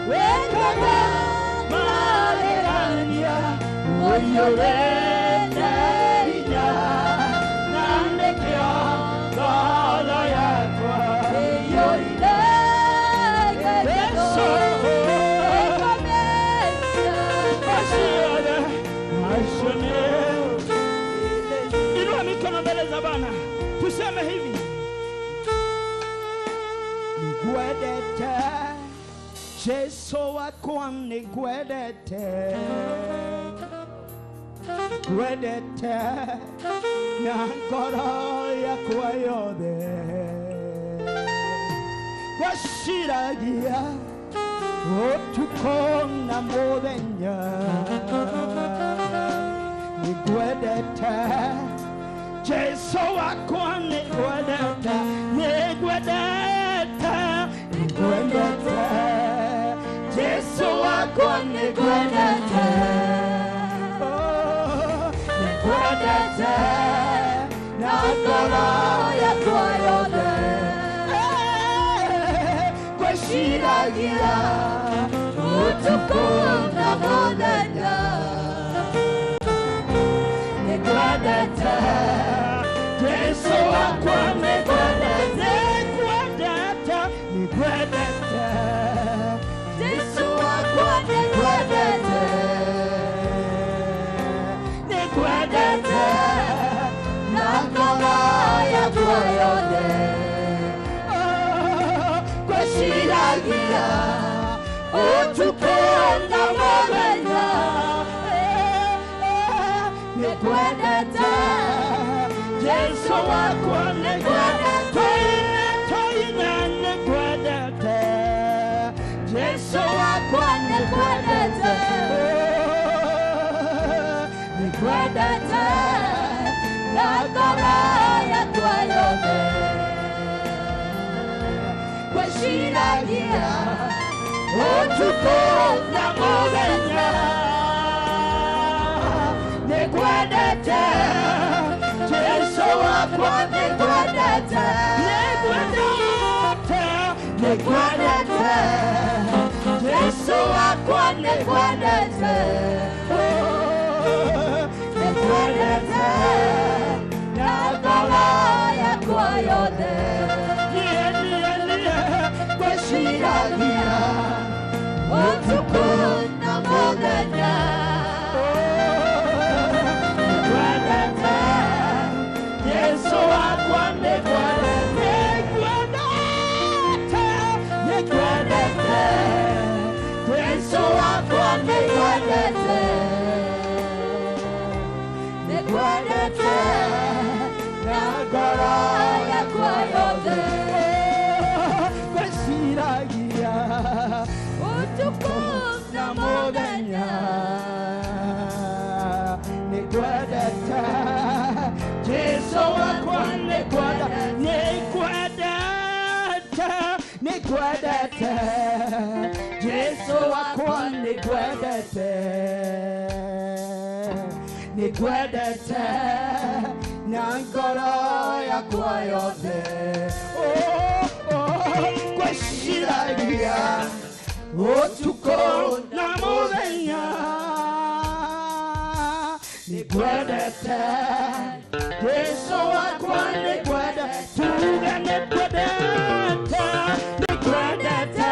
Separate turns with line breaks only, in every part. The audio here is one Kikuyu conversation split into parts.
Wekaga magerania ũiyũrĩte hinya na nĩkĩo ngoro yakwa
ĩiyũire gĩkeno
Inua mikono mbele za Bwana, tuseme hivi: Nĩngwendete Jesu wakwa, nĩngwendete, ngwendete na ngoro yakwa yothe, gwaciragia ũtukũ na mũthenya, nĩngwendete Jesu wakwa, nĩngwendete, nĩngwendete, nĩngwendete Jesu wakwa, nĩngwendete, oh, nĩngwendete na ngoro
yakwa yothe,
gwaciragia
ũtukũ na mũthenya, nĩngwendete
Jesu wakwa, nĩngwendete, nĩngwendete, nĩngwendete
Jesu wakwa, nĩngwendete,
nĩngwendete
na ngoro yakwa yothe,
gwaciragia
ũtukũ na mũthenya, nĩngwendete
Jesu wakwa, nĩngwendete, toina nĩngwendete Jesu
wakwa, nĩngwendete,
nĩngwendete
na ngoro yakwa yothe, gwaciragia
ũtukũ na mũthenya, nĩngwendete Jesu wakwa,
nĩngwendete,
nĩngwendete, nĩngwendete
Jesu wakwa, nĩngwendete, nĩngwendete na ngoro yakwa yothe,
gwaciragia
ũtukũ na mũthenya,
nĩngwendete Jesu wakwa, nĩngwendete, nĩngwendete, nĩngwendete Jesu
wakwa, nĩngwendete, nĩngwendete na ngoro yakwa yothe,
gwaciragia
ũtukũ na mũthenya,
nĩngwendete Jesu wakwa, nĩngwendete, nĩngwendete, nĩngwendete Jesu wakwa, nĩngwendete, nĩngwendete na ngoro yakwa yothe, oh, oh, gwaciragia ũtukũ na mũthenya, nĩngwendete Jesu wakwa, nĩngwendete, tuge nĩngwendete, nĩngwendete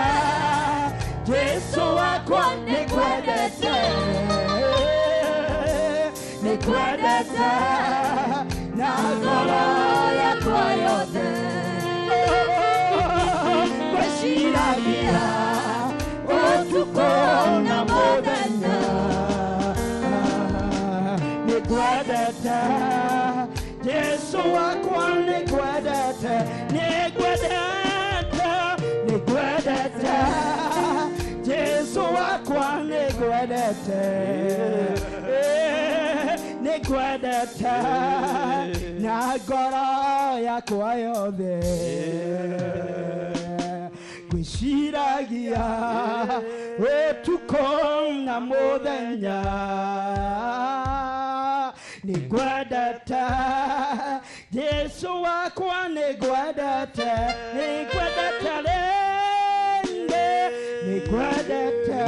Jesu wakwa, nĩngwendete, nĩngwendete na ngoro
yakwa yothe,
gwaciragia ũtukũ na mũthenya, nĩngwendete Jesu wakwa, nĩngwendete, nĩngwendete, nĩngwendete Jesu wakwa, nĩngwendete, nĩngwendete na ngoro yakwa yothe, gwĩciragia ũtukũ na mũthenya, nĩngwendete Jesu wakwa, nĩngwendete, nĩngwendete rĩngĩ, Nĩngwendete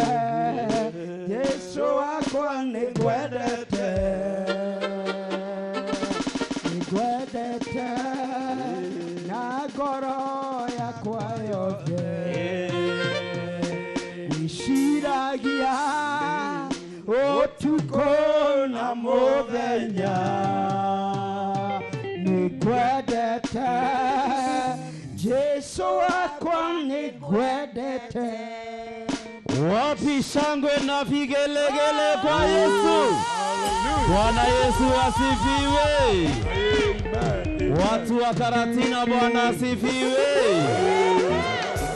Jesu wakwa, nĩngwendete, nĩngwendete na ngoro yakwa yothe. Gwĩciragia ũtukũ na mũthenya, nĩngwendete Jesu wakwa, nĩngwendete.
Wapi shangwe na vigelegele kwa Yesu? Bwana Yesu asifiwe. Watu wa Karatina, Bwana asifiwe.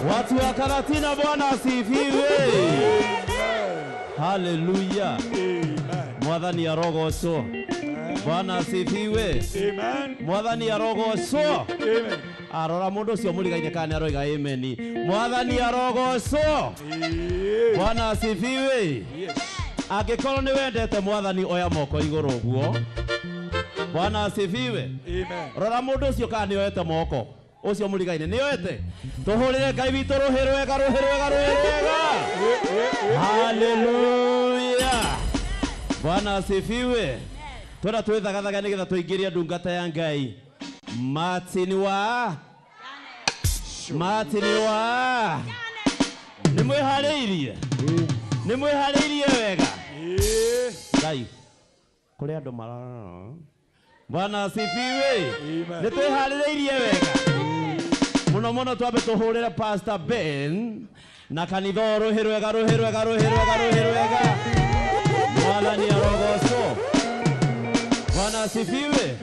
Watu wa Karatina, Bwana asifiwe. Haleluya. Mwathani arogocwo. Bwana asifiwe.
Amen.
Mwathani arogocwo.
Amen.
Arora mundu ucio murigaine kana nĩ aroiga amen. Mwathani arogocwo. Bwana asifiwe. Angĩkorwo nĩ wendete Mwathani, oya moko igũrũ ũguo. Bwana asifiwe.
Amen.
Rora mũndũ ũcio kana nĩ oete moko ũcio mũrigaine nĩ oete. Tũhũrĩre Ngai witũ rũhĩ rwega, rũhĩ rwega, rũhĩ rwega. Haleluya. Bwana asifiwe. Twenda twĩthagathaga nĩgetha tũingĩrie ndungata ya Ngai Martin wa Martin wa nĩ mwĩharĩirie, nĩ mwĩharĩirie wega. Ngai kũrĩ andũ mara. Bwana asifiwe. Nĩ twĩharĩrĩirie wega mũno mũno. Twambe tũhũrĩre Pastor Ben na kanitha rũhĩ rwega, rũhĩ rwega, rũhĩ rwega, rũhĩ rwega. Mwathani arogocwo. Bwana asifiwe.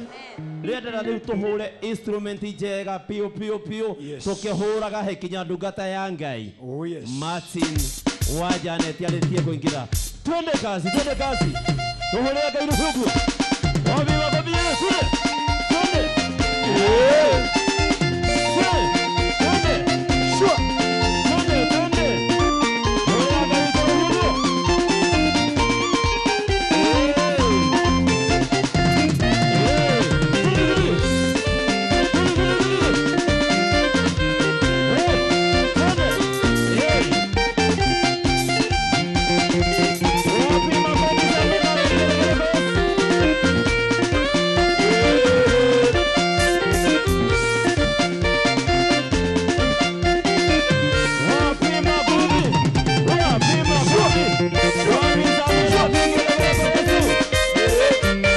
Rĩendera rĩu tũhũre instrument njega piũ piũ piũ.
Yes.
Tũkĩhũraga he kinya ndungata ya Ngai
Oh yes.
Martin wa Janet arĩtie kũingĩra. Twende kazi, twende kazi, tũhũrĩre Ngai rũhĩ ũguo. Wapi makofi yenu? Twende, twende, twende,
Sure.
twende, twende. Hũrĩra Ngai witũ rũhĩ ũguo. Hey. Hey. Twende, twende. Twende, twende, twende. Hey, twende. Hey. Wapi makofi za Bwana? Wapi makofi? Wapi makofi? Wapi za Bwana? Wapi makofi za Bwana?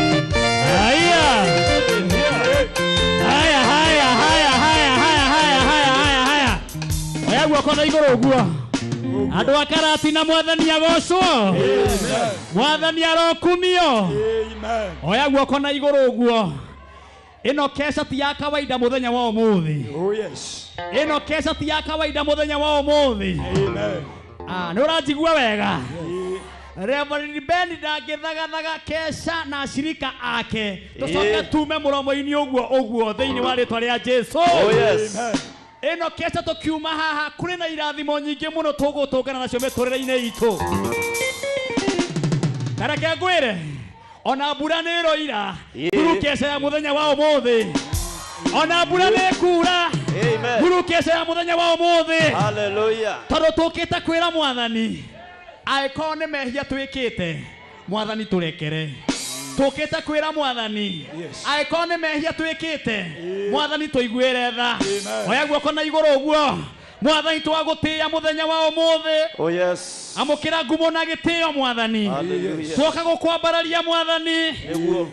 Haya. Haya, haya, haya, haya, haya, haya, haya, haya, haya. Oya guoko na igũrũ ũguo. Andũ a Karatina, Mwathani agocwo. Mwathani arokumio.
Amen.
Oya guoko na igũrũ ũguo. Ĩno keca ti ya kawaida mũthenya wa ũmũthĩ.
Oh yes.
Ĩno keca ti ya kawaida mũthenya wa ũmũthĩ.
Amen.
Ah, nĩ ũranjigua wega? Reverend Ben ndangĩthagathaga keca na ashirika ake tũcoke tume mũromo-inĩ ũguo ũguo thĩinĩ wa rĩtwa rĩa Jesu.
Oh yes.
Amen.
Ĩno keca tũkiuma haha kũrĩ na irathimo nyingĩ mũno tũgũtũngana nacio mĩtũrĩre-inĩ itũ. Na reke ngwĩre, ona mbura nĩ ĩroira nguru keca ya mũthenya wa ũmũthĩ, ona mbura nĩ ĩkura
Amen.
nguru keca ya mũthenya wa ũmũthĩ,
Hallelujah.
tondũ tũkĩte kwĩra Mwathani angĩkorwo nĩ mehia twĩkĩte, Mwathani tũrekere. Tũkĩte kwĩra Mwathani
Yes.
angĩkorwo nĩ mehia twĩkĩte, Mwathani tũiguĩre tha.
Amen.
Oya guoko na igũrũ ũguo. Mwathani, twagũtĩĩa mũthenya wa ũmũthĩ.
Oh yes.
Amũkĩra ngumo na gĩtĩo, Mwathani.
Hallelujah.
Twoka gũkwambararia, Mwathani.
Nĩguo.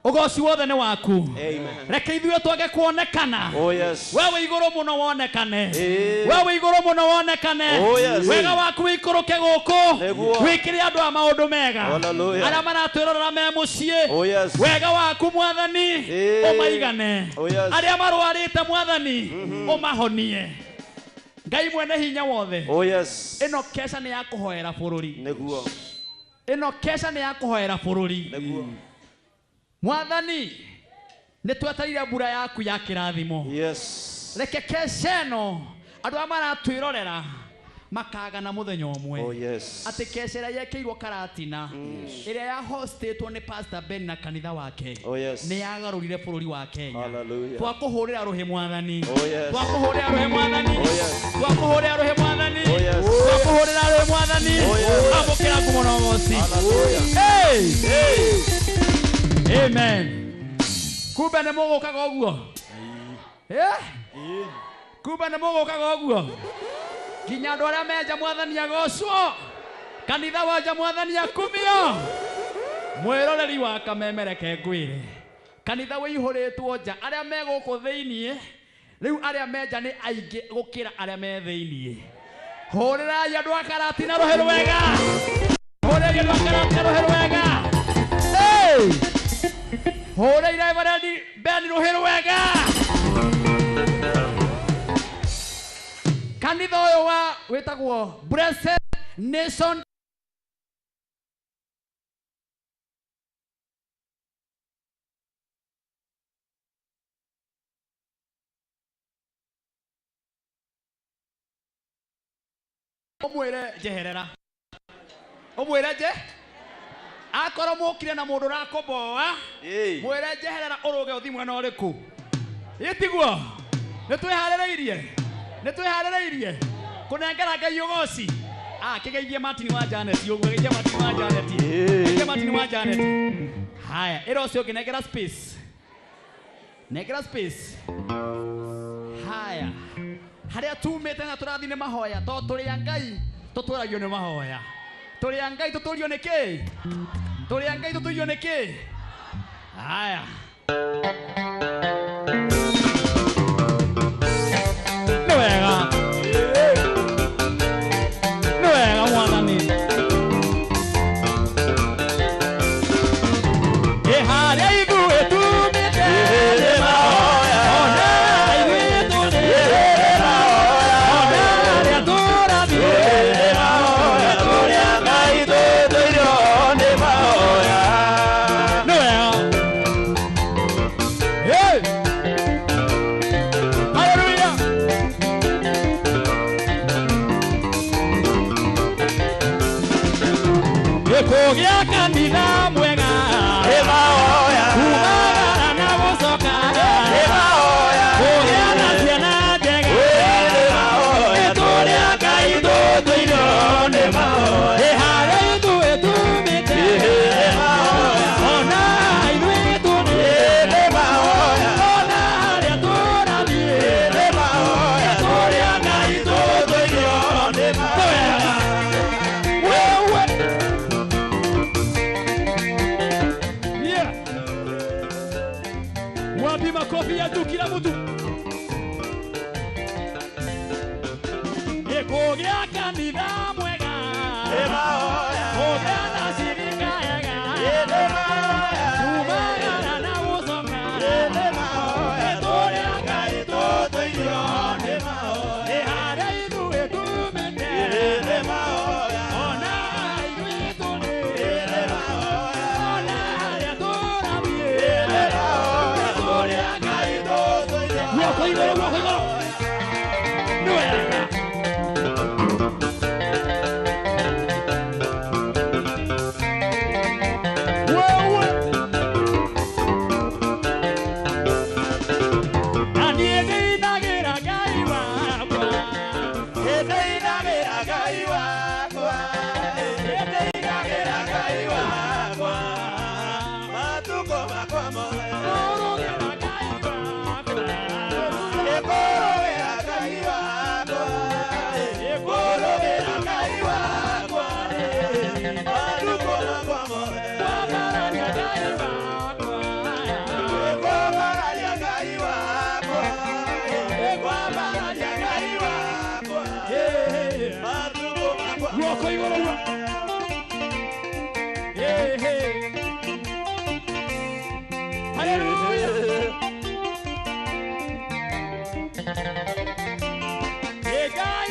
Ũgoci wothe nĩ waku.
Amen.
Reke ithuĩ twage kuonekana,
Oh yes.
we wĩ igũrũ mũno wonekane.
Ĩĩ.
We wĩ igũrũ mũno wonekane.
Oh, yes.
Wega waku wĩikũrũke gũkũ,
Nĩguo.
wĩkĩre andũ a maũndũ mega
Hallelujah.
arĩa maratwĩrorera me mũciĩ.
Oh yes.
Wega waku, Mwathani,
Ĩĩ.
ũmaigane.
Oh, yes.
Arĩa marwarĩte, Mwathani, ũmahonie. Ngai mwene hinya wothe.
Oh yes.
Ĩno kesha nĩ ya kũhoera bũrũri.
Nĩguo.
Ĩno kesha nĩ ya kũhoera bũrũri.
Nĩguo.
Mwathani, nĩ twetereire mbura yaku ya kĩrathimo.
Yes.
Reke kesha ĩno andũ arĩa maratwĩrorera makagana mũthenya ũmwe.
Oh yes.
Atĩ kesha ĩrĩa yekĩirwo Karatina, ĩrĩa ya hostĩtwo nĩ Pastor Ben na kanitha wake.
Oh yes.
Nĩ yagarũrire bũrũri wa Kenya.
Hallelujah.
Twakũhũrĩra rũhĩ Mwathani.
Oh yes.
Twakũhũrĩra rũhĩ Mwathani.
Oh yes.
Twakũhũrĩra rũhĩ Mwathani.
Oh yes.
Twakũhũrĩra rũhĩ Mwathani.
Oh yes.
Amũkĩra ngumo na ũgoci.
Hallelujah.
Hey!
Hey.
Amen. Kumbe nĩ mũgũkaga ũguo. Eh? Kumbe nĩ mũgũkaga ũguo. Nginya andũ arĩa menja Mwathani agocwo. Kanitha wanja Mwathani akumio. Mwĩroreri wa Kameme reke ngwĩre. Kanitha wĩihũrĩtwo nja arĩa me gũkũ thĩiniĩ. Rĩu arĩa menja nĩ aingĩ gũkĩra arĩa me thĩiniĩ. Hũrĩrai andũ a Karatina rũhĩ rwega. Hũrĩrai andũ a Karatina rũhĩ rwega. Hey! Hũrĩrai Reverend Ben rũhĩ rwega. Kanitha ũyũ wa wĩtagwo Blessed Nation ũmwĩre njeherera. Ũmwĩre nje akorwo mũkire na mũndũ ũrakũmboa, mwĩre njeherera ũrũge ũthiĩ mwena ũrĩkũ. Ĩtiguo nĩ twĩharĩrĩirie. Nĩ twĩharĩrĩirie kũnengera Ngai ũgoci. Ah, kĩgeithie Martin wa Janet ũguo, geithia Martin wa Janet. Geithia Martin wa Janet. Haya, ĩra ũcio ũngĩ nengera space. Nengera space. Haya. Harĩa tumĩte na tũrathiĩ nĩ mahoya, tondũ tũrĩ a Ngai tũtũragio nĩ mahoya. Tũrĩ a Ngai tũtũrio nĩ kĩ? Tũrĩ a Ngai tũtũrio nĩ kĩ? Haya. Nĩ wega. Nĩ wega Mwathani. Ĩ harĩa ithuĩ tumĩte nĩ mahoya. Ona ithuĩ tũrĩ ona harĩa tũrathiĩ nĩ mahoya.
Tũrĩ a Ngai tũtũirio nĩ mahoya.
Nĩ wega. Hey! Hallelujah! Gĩkũgĩa kanitha mwega.
Nĩ mahoya.
Kumagara na gũcoka.
Nĩ mahoya.
Kũgĩa na ciana njega.
Nĩ mahoya. Tũrĩ a Ngai tũtũirio nĩ mahoya.
Ĩ harĩa ithuĩ tumĩte.
Nĩ mahoya.
Ona ithuĩ tũrĩ.
Nĩ mahoya.
Ona harĩa tũrathiĩ.
Nĩ mahoya. Tũrĩ a Ngai tũtũirio nĩ mahoya.
Wewe. Yeah. Wapi makofi ya juu kila mtu? Ĩkũgĩa kanitha mwega.
Nĩ mahoya.
Kũgĩa na cirika ega.
Nĩ mahoya.
Kumagara na gũcoka.
Nĩ mahoya. Tũrĩ a Ngai tũtũirio nĩ mahoya.
Ĩ harĩa ithuĩ tumĩte.
Nĩ mahoya.
Ona ithuĩ tũrĩ.
Nĩ mahoya.
Ona harĩa tũrathiĩ.
Nĩ mahoya. Tũrĩ a Ngai tũtũirio.
Guoko igũrũ, guoko igũrũ. Nĩ wega. Wewe. Na niĩ ndĩinagĩra Ngai wakwa.
Ndĩinagĩra Ngai wakwa. Ndĩinagĩra Ngai wakwa. Matukũ makwa mothe.
Ngũrũgĩra Ngai wakwa.
Ngũrũgĩra Ngai wakwa. Ngũrũgĩra Ngai wakwa. Matukũ makwa mothe.
Kwambararia Ngai wakwa.
Ngwambararia Ngai wakwa. Ngwambararia Ngai wakwa. Matukũ makwa
Guoko igũrũ. Hey, hey. Hallelujah. Ngai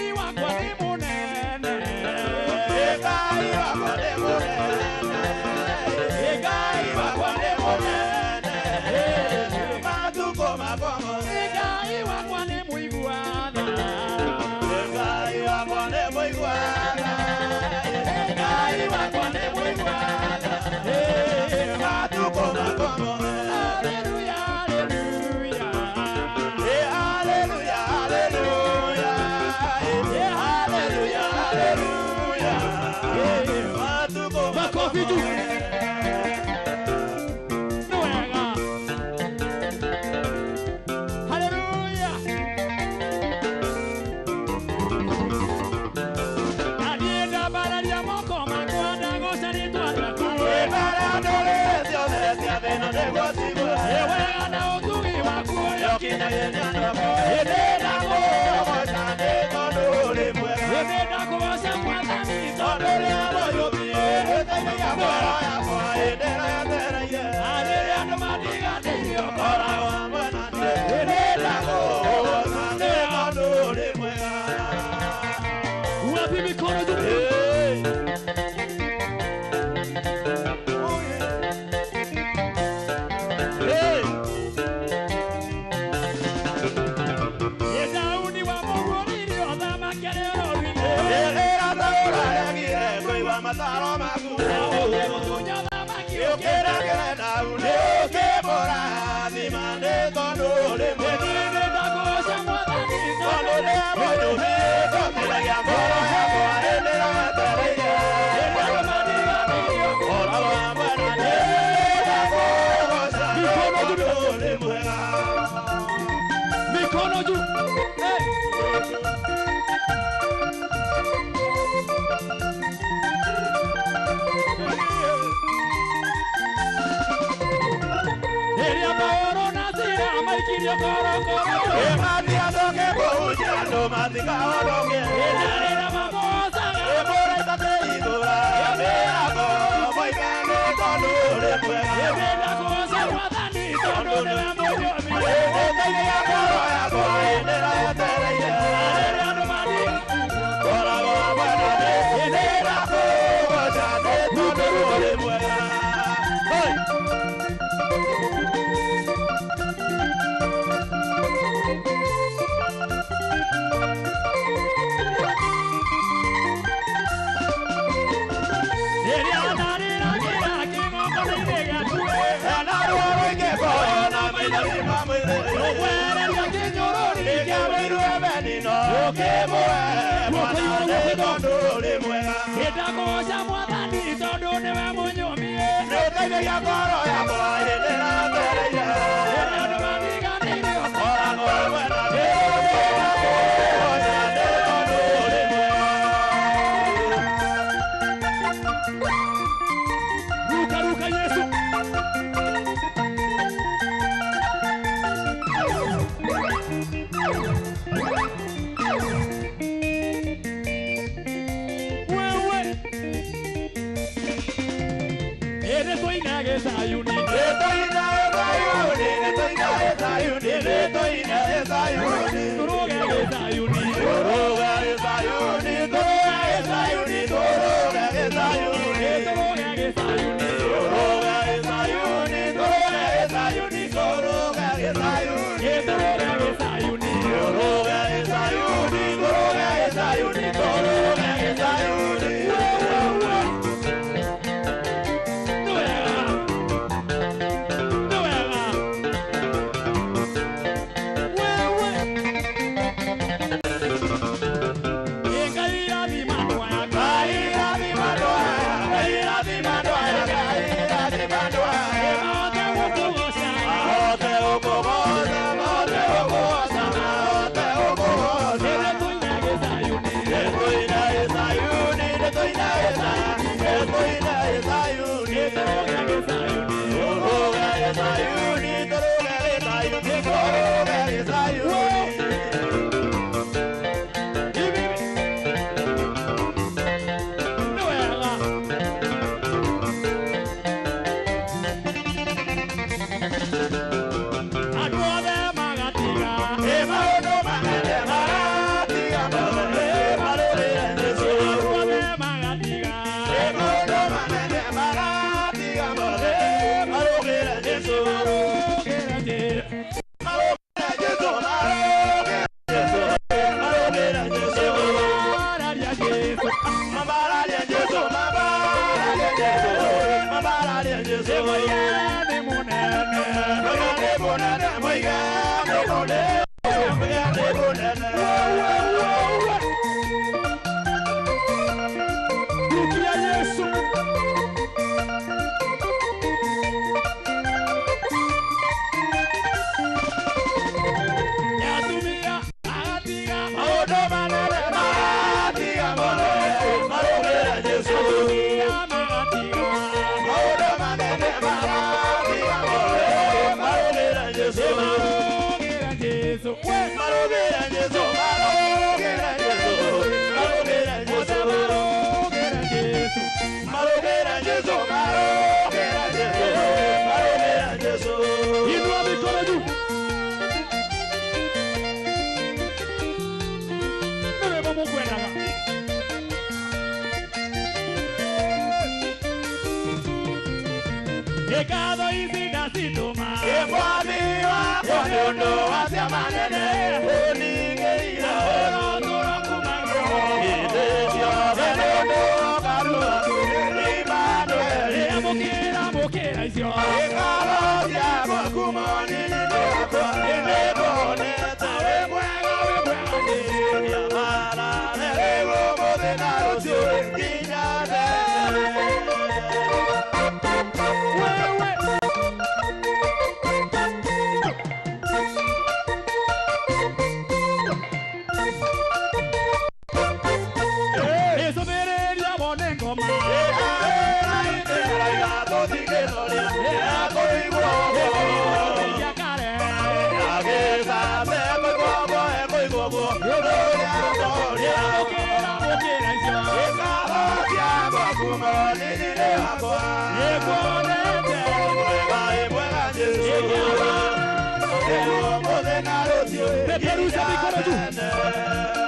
Makofi juu. Nĩ wega. Haleluya. Ndathiĩ ndambararia moko makwa ndagooca rĩtwa rĩaku. Ĩ wega na ũtugi waku ũrĩa Ĩndĩ ndakũgoca Mwathani tondũ rĩrĩa andũ matiganĩirio ũkoragwo Ĩndĩ ndakũgoca. Wapi mikono juu? Ĩ Daudi wamũguũrĩirie ũthamaki arĩ ũroru-inĩ. Na ũkĩmũtunya ũthamaki Ĩndĩ ndakũgoca Mwathani tondũ Mikono juu. Hey. Rĩrĩa Paũlũ na Sila maikirio korokoro Ĩna rĩrĩa mamoocaga Ĩndĩ ndakũgoca Mwathani tondũ nĩwe mũnyũmia. Rĩrĩa andũ Rĩrĩa ndarĩragĩra kĩgongona-inĩ gĩaku Ũgwereria kĩnyũrũri kĩa Ndakũgoca Mwathani tondũ nĩwe mũnyũmie. Rĩrĩa andũ matiganĩirio Ruka ruka Yesu. Wewe. Ĩndĩ tũinage Zayuni. Tũrũge Zayuni. Tũrũge Zayuni. Tũrũge Zayuni. Nĩ wega. Nĩ wega. Wewe. Ĩ Ngai rathima andũ aya. Ĩ mahote gũkũgooca. Ĩndĩ tũinage Zayuni. Ikatho ici ndacitũma.
Mwathi wakwa nĩ ũndũ wa ciama nene ũningĩire.
Ũrotũro kumagio.
Hĩndĩ ciothe nĩ ũndũ ũkaru waku Emmanuel.
Amũkĩra amũkĩra icio.
Ikaro ciakwa kuma ũnini-inĩ wakwa nĩnguonete wĩ mwega wĩ mwega Nĩamarare rĩu ũmũthĩ na rũciũ nginya tene.
Wewe. Ĩcũthĩrĩria wone ngoma. Cia kare. Amũkĩra amũkĩra icio. Nĩnguonete. Peperusha mikono juu.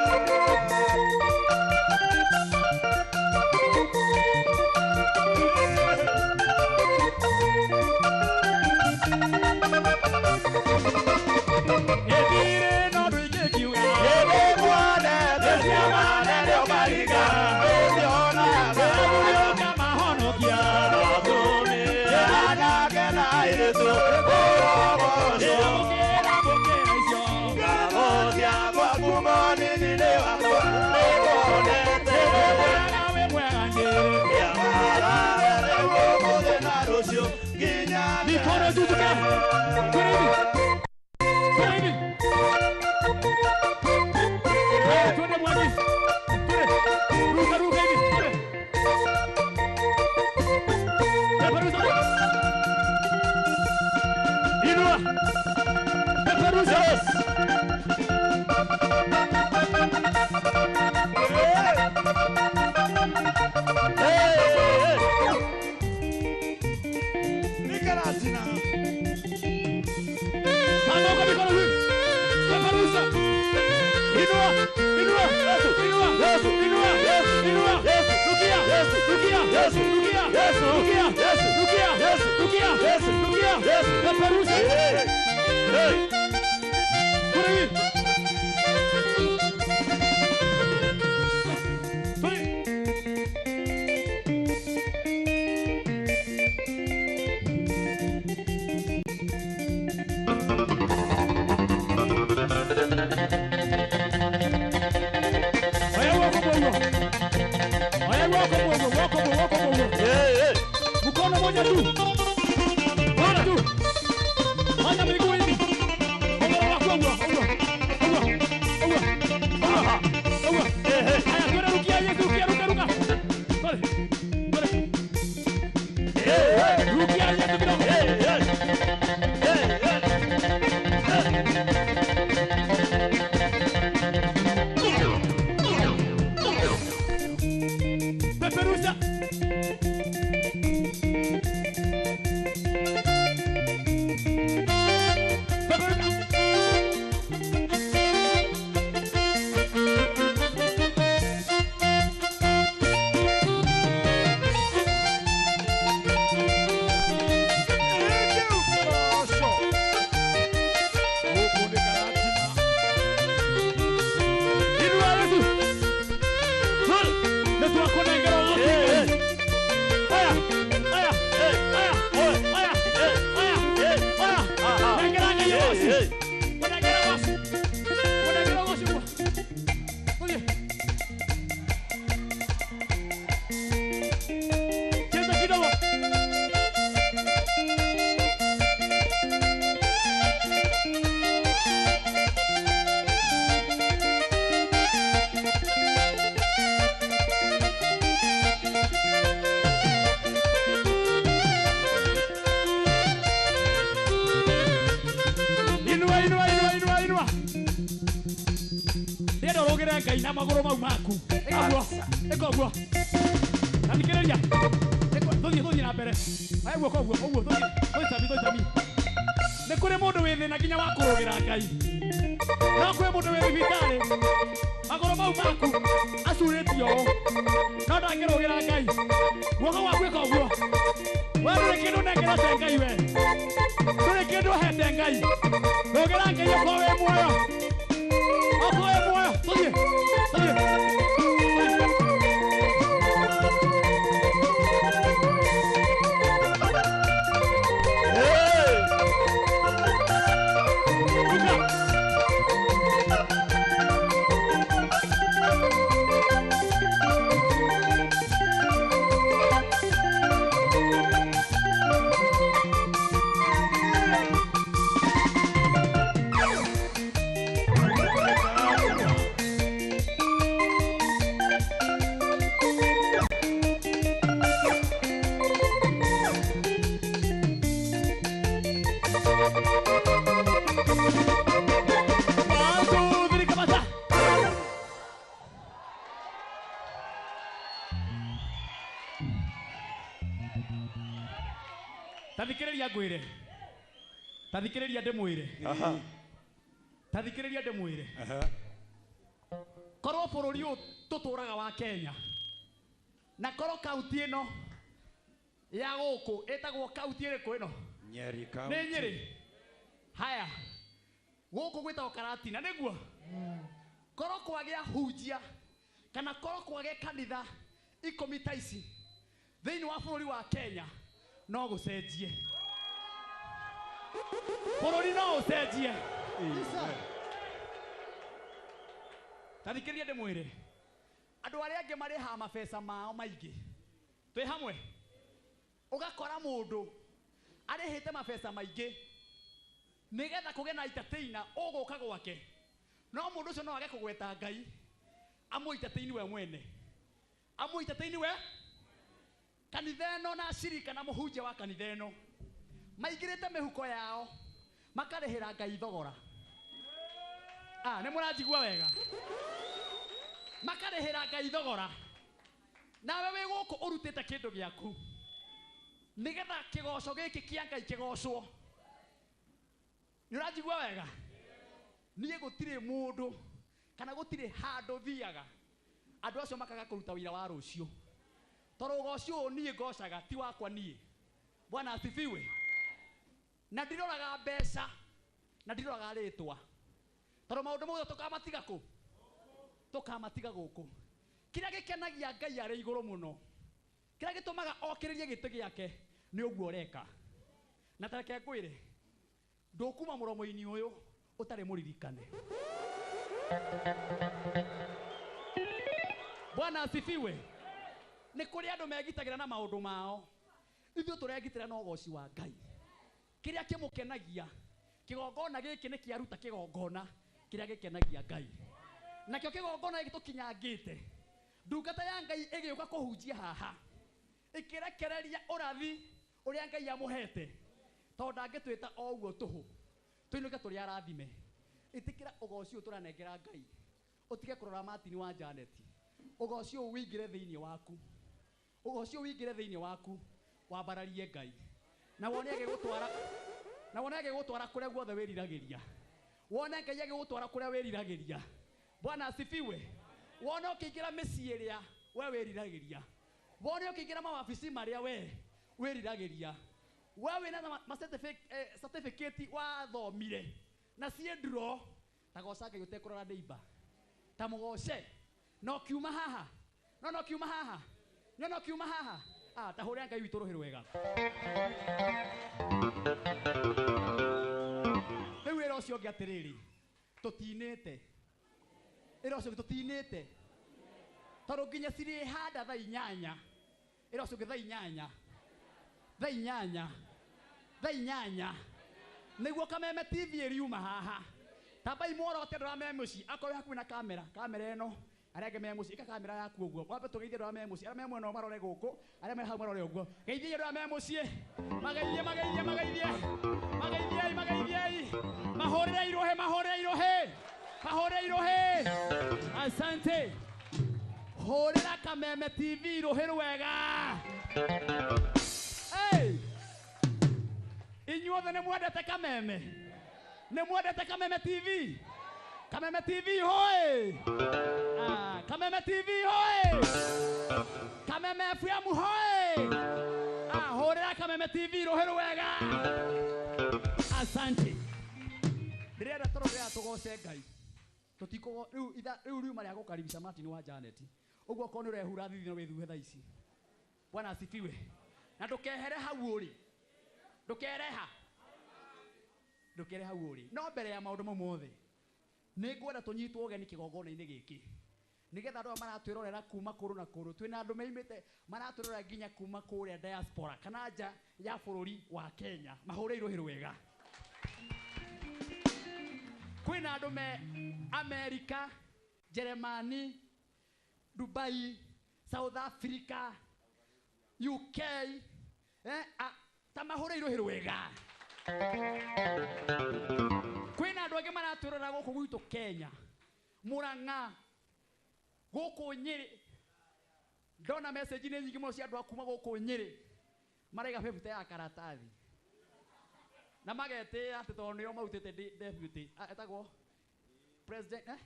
Ĩthire no ndũingĩkiuga. Ũkamahonokia. Amũkĩra amũkĩra icio. Wĩ mwega wĩ mwega njĩ. Mikono juu tuke. Twende hivi. Twende hivi. Haya, twende Mwangi. Twende. Ruka ruka hivi. Twende. Peperusha. Inua. Peperusha. Panga mikono hivi. Peperusha. Inua. Inua. Inua. Inua. Inua. Rukia. Rukia. Rukia. Rukia. Rukia. Rukia. Rukia. Peperusha. Twende hivi. Twende. Oya woko bongo. Oya woko bongo, woko bongo, woko bongo. Mkono moja tu. Bora tu. Fanya miguu hivi. Oga wako oga, oga. Oga. Oga. Oga. Oga. Haya twende rukia Yesu, rukia ruka ruka. Twende. Twende. Rukia Yesu kidogo. Peperusha. Peperusha. Inua Yesu. Twende. Na tunakunengera wote. Oya, oya, oya, oya, oya, oya. Nengera Ngai woci. Kunengera woci. Kunengera woci guo. Tũthiĩ. Cheza kidogo. Inua, inua, inua, inua, inua. Ndĩrenda ũrũgĩre Ngai na magũrũ mau maku. Ĩka ũguo, ĩka ũguo. Na thikĩrĩria. Tũthiĩ, tũthiĩ na mbere. Oya guoko ũguo, ũguo, tũthiĩ, tũthiĩ tami, tũthiĩ tami. Nĩ kũrĩ mũndũ wĩ thĩna nginya wa kũrũgĩra Ngai. No kwĩ mũndũ wĩ thibitarĩ. Magũrũ mau maku acurĩtio ũũ. No ndangĩrũgĩra Ngai. Guoko gwaku ĩka ũguo. We ndũrĩ kĩndũ nengera Uhete Ngai we. Ndũrĩ kĩndũ ũhete Ngai. Rũgĩra Ngai okorwo wĩ muoyo. Okorwo wĩ muoyo, tũthiĩ. Tũthiĩ. Tathikĩrĩria ngwĩre. Tathikĩrĩria ndĩmwĩre. Tathikĩrĩria ndĩmwĩre. Korwo bũrũri ũyũ tũtũraga wa Kenya na korwo kaunti ĩno ya gũkũ ĩtagwo kaunti ĩrĩkũ ĩno?
Nyeri County.
Nĩ Nyeri. Haya. Gũkũ gwĩtagwo Karatina nĩguo? Korwo kwagĩa hunjia kana korwo kwagĩa kanitha 10 ta ici thĩinĩ wa bũrũri wa Kenya no gũcenjie. Bũrũri no ũcenjie. Tathikĩrĩria ndĩmwĩre. Andũ arĩa angĩ marĩhaga mabeca mao maingĩ. Twĩ hamwe? Ũgakora mũndũ arĩhĩte mabeca maingĩ nĩgetha kũgĩe na entertainer ũgũka gwake. No mũndũ ũcio no age kũgweta Ngai amũ entertain we mwene. Amũ entertain we kanitha ĩno na acirika na mũhunjia wa kanitha ĩno maingĩrĩte mĩhuko yao makarĩhĩra Ngai thogora. Ah, nĩ mũranjigua wega? Makarĩhĩra Ngai thogora. Nawe wĩ gũkũ ũrutĩte kĩndũ gĩaku nĩgetha kĩgoco gĩkĩ kĩa Ngai kĩgocwo. Nĩ ũranjigua wega? Niĩ gũtirĩ mũndũ kana gũtirĩ handũ thiaga andũ acio makaga kũruta wĩra wa rũciũ. Tondũ ũgoci ũyũ niĩ ngocaga ti wakwa niĩ. Bwana asifiwe. Na ndiroraga mbeca na ndiroraga rĩtwa. Tondũ maũndũ mothe tũkamatiga kũ? Tũkamatiga gũkũ. Kĩrĩa gĩkenagia Ngai arĩ igũrũ mũno, kĩrĩa gĩtũmaga okĩrĩrie gĩtĩ gĩake nĩ ũguo ũreka. Na ta reke ngwĩre, ndũkuma mũromo-inĩ ũyũ ũtarĩ mũririkane. Bwana asifiwe. Nĩ kũrĩ andũ megitagĩra na maũndũ mao. Ithuĩ tũregitĩra na ũgoci wa Ngai. Kĩrĩa kĩmũkenagia, kĩgongona gĩkĩ nĩ kĩaruta kĩgongona kĩrĩa gĩkenagia Ngai. Nakĩo kĩgongona gĩkĩ tũkinyangĩte, ndungata ya Ngai ĩgĩũka kũhunjia haha, ĩkĩrekereria ũrathi ũrĩa Ngai amũhete, tondũ ndangĩtwĩta o ũguo tũhũ, tũinũke tũrĩ arathime. Ĩtĩkĩra ũgoci ũyũ tũranengera Ngai, ũtige kũrora Martin wa Janet. Ũgoci ũyũ ũingĩre thĩinĩ waku. Ũgoci ũyũ ũingĩre thĩinĩ waku, wambararie Ngai. Na wone agĩgũtwara, na wone agĩgũtwara kũrĩa guothe wĩriragĩria. Wone Ngai agĩgũtwara kũrĩa wĩriragĩria. Bwana asifiwe. Wone ũkĩingĩra mĩciĩ ĩrĩa we wĩriragĩria. Wone ũkĩingĩra mawabici marĩa we wĩriragĩria. We wĩna ma certificate wathomire na ciĩ nduro, ta goca Ngai ũtekũrora neighbor. Ta mũgoce. No kiuma haha. No no kiuma haha. No no kiuma haha. Ah, ta hũrĩra Ngai witũ rũhĩ rwega. Rĩu wĩra ũcio ũngĩ atĩrĩrĩ, tũtinĩte. Wĩra ũcio ũngĩ tũtinĩte. Tondũ nginya cirĩhanda thaa 8. Wĩra ũcio ũngĩ thaa 8. Thaa 8. Thaa 8. Nĩguo Kameme TV ĩriuma haha. Tambai muorote andũ arĩa me mũciĩ, akorwo wĩ hakuhĩ na kamera, kamera ĩno, arĩa angĩ me mũciĩ, ĩka kamera yaku ũguo. Wambe tũgeithie andũ arĩa me mũciĩ, arĩa me mwena ũyũ marore gũkũ, arĩa me hau marore ũguo. Geithiai andũ arĩa me mũciĩ. Mageithie, mageithie, mageithie. Mageithiei, mageithiei. Mahũrĩre irũhĩ, mahũrĩre irũhĩ. Mahũrĩre irũhĩ. Asante. Hũrĩra Kameme TV rũhĩ rwega. Hey! Inyuothe nĩ mwendete Kameme? Nĩ mwendete Kameme TV? Kameme TV hoye! Ah, Kameme TV hoye! Kameme FM hoye! Ah, hũrĩra Kameme TV Rũhĩ rwega. Asante. Ndĩrenda tũrũgĩra tũgoce Ngai. Tũtikũgo rĩu itha rĩu riuma rĩa gũkaribisha Martin wa Janet. Ũguo okorwo nĩ ũrehura thithi no wĩthuhe thaa ici. Bwana asifiwe. Na ndũkehere hau ũrĩ. Ndũkereha. Ndũkere hau ũrĩ. No mbere ya maũndũ mau mothe, nĩ ngwenda tũnyitwo ũgeni kĩgongona-inĩ gĩkĩ. Nĩgetha andũ aya maratwĩrorera kuma kũndũ na kũndũ, twĩna andũ meimĩte maratwĩrorera nginya kuma kũrĩa diaspora kana nja ya bũrũri wa Kenya, mahũre irũhĩ rwega. Kwĩna andũ me Amerika, Jeremani, Dubai, South Africa, UK, ta mahũre irũhĩ rwega. Kwĩna andũ angĩ maratwĩrorera gũkũ gwitũ Kenya, Murang'a, gũkũ Nyĩrĩ. Ndona message nĩ nyingĩ mũno cia andũ a kuma gũkũ Nyĩrĩ maraiga 50 ya karatathi na magetĩĩa atĩ tondũ nĩo marutĩte deputy, etagwo president,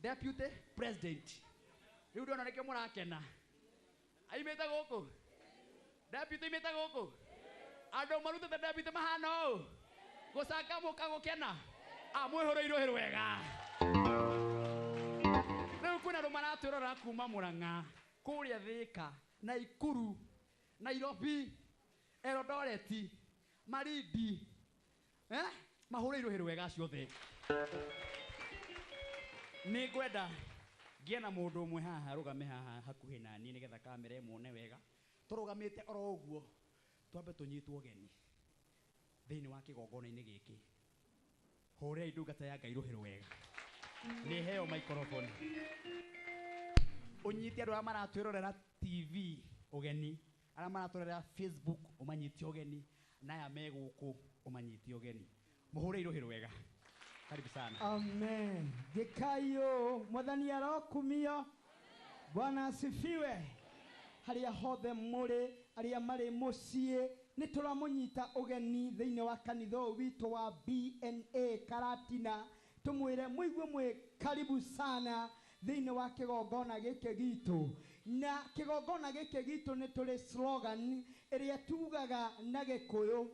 Deputy president. Rĩu ndona nĩkĩo mũrakena. Aimĩte gũkũ? Deputy aimĩte gũkũ? Andũ marutĩte deputy mahana ũũ? Gũcangamũka gũkena? Mwĩhũre irũhĩ rwega. Rĩu kwĩna andũ maratwĩrorera kuma Murang'a, kũrĩa Thĩka, Naikuru, Nairobi, Eldoret, Malindi. Mahũre irũhĩ rwega acio othe. Nĩ ngwenda ngĩe na mũndũ ũmwe haha arũgame haha hakuhĩ na niĩ nĩgetha kamera ĩmuone wega. Tũrũgamĩte oro ũguo, twambe tũnyitwo ũgeni thĩinĩ wa kĩgongona-inĩ gĩkĩ. Hũrĩrai ndungata ya Ngai rũhĩ rwega. Nĩ heo microphone. Ũnyite andũ arĩa maratwĩrorera TV ũgeni, arĩa maratwĩrorera Facebook ũmanyite ũgeni, na aya me gũkũ ũmanyite ũgeni. Mũhũre irũhĩ rwega. Karibu sana.
Amen. Gĩkayo, Mwathani arokumio. Bwana asifiwe. Harĩa hothe mũrĩ, arĩa marĩ mũciĩ, nĩ tũramũnyita ũgeni thĩinĩ wa kanitha ũyũ witũ wa BNA Karatina. Tũmwĩre mũigue mwĩ karibu sana thĩinĩ wa kĩgongona gĩkĩ gitũ. Na kĩgongona gĩkĩ gitũ nĩ tũrĩ slogan ĩrĩa tugaga na Gĩkũyũ.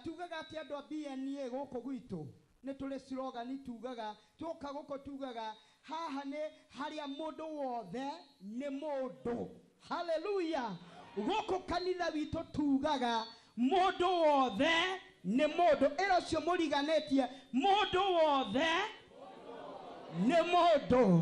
Tugaga atĩ andũ a BNA gũkũ gwitũ nĩ tũrĩ slogan tugaga, twoka gũkũ tugaga haha nĩ harĩa mũndũ wothe nĩ mũndũ. Hallelujah. Gũkũ kanitha witũ tugaga mũndũ wothe nĩ mũndũ. Ĩra ũcio mũriganĩtie, mũndũ wothe nĩ mũndũ.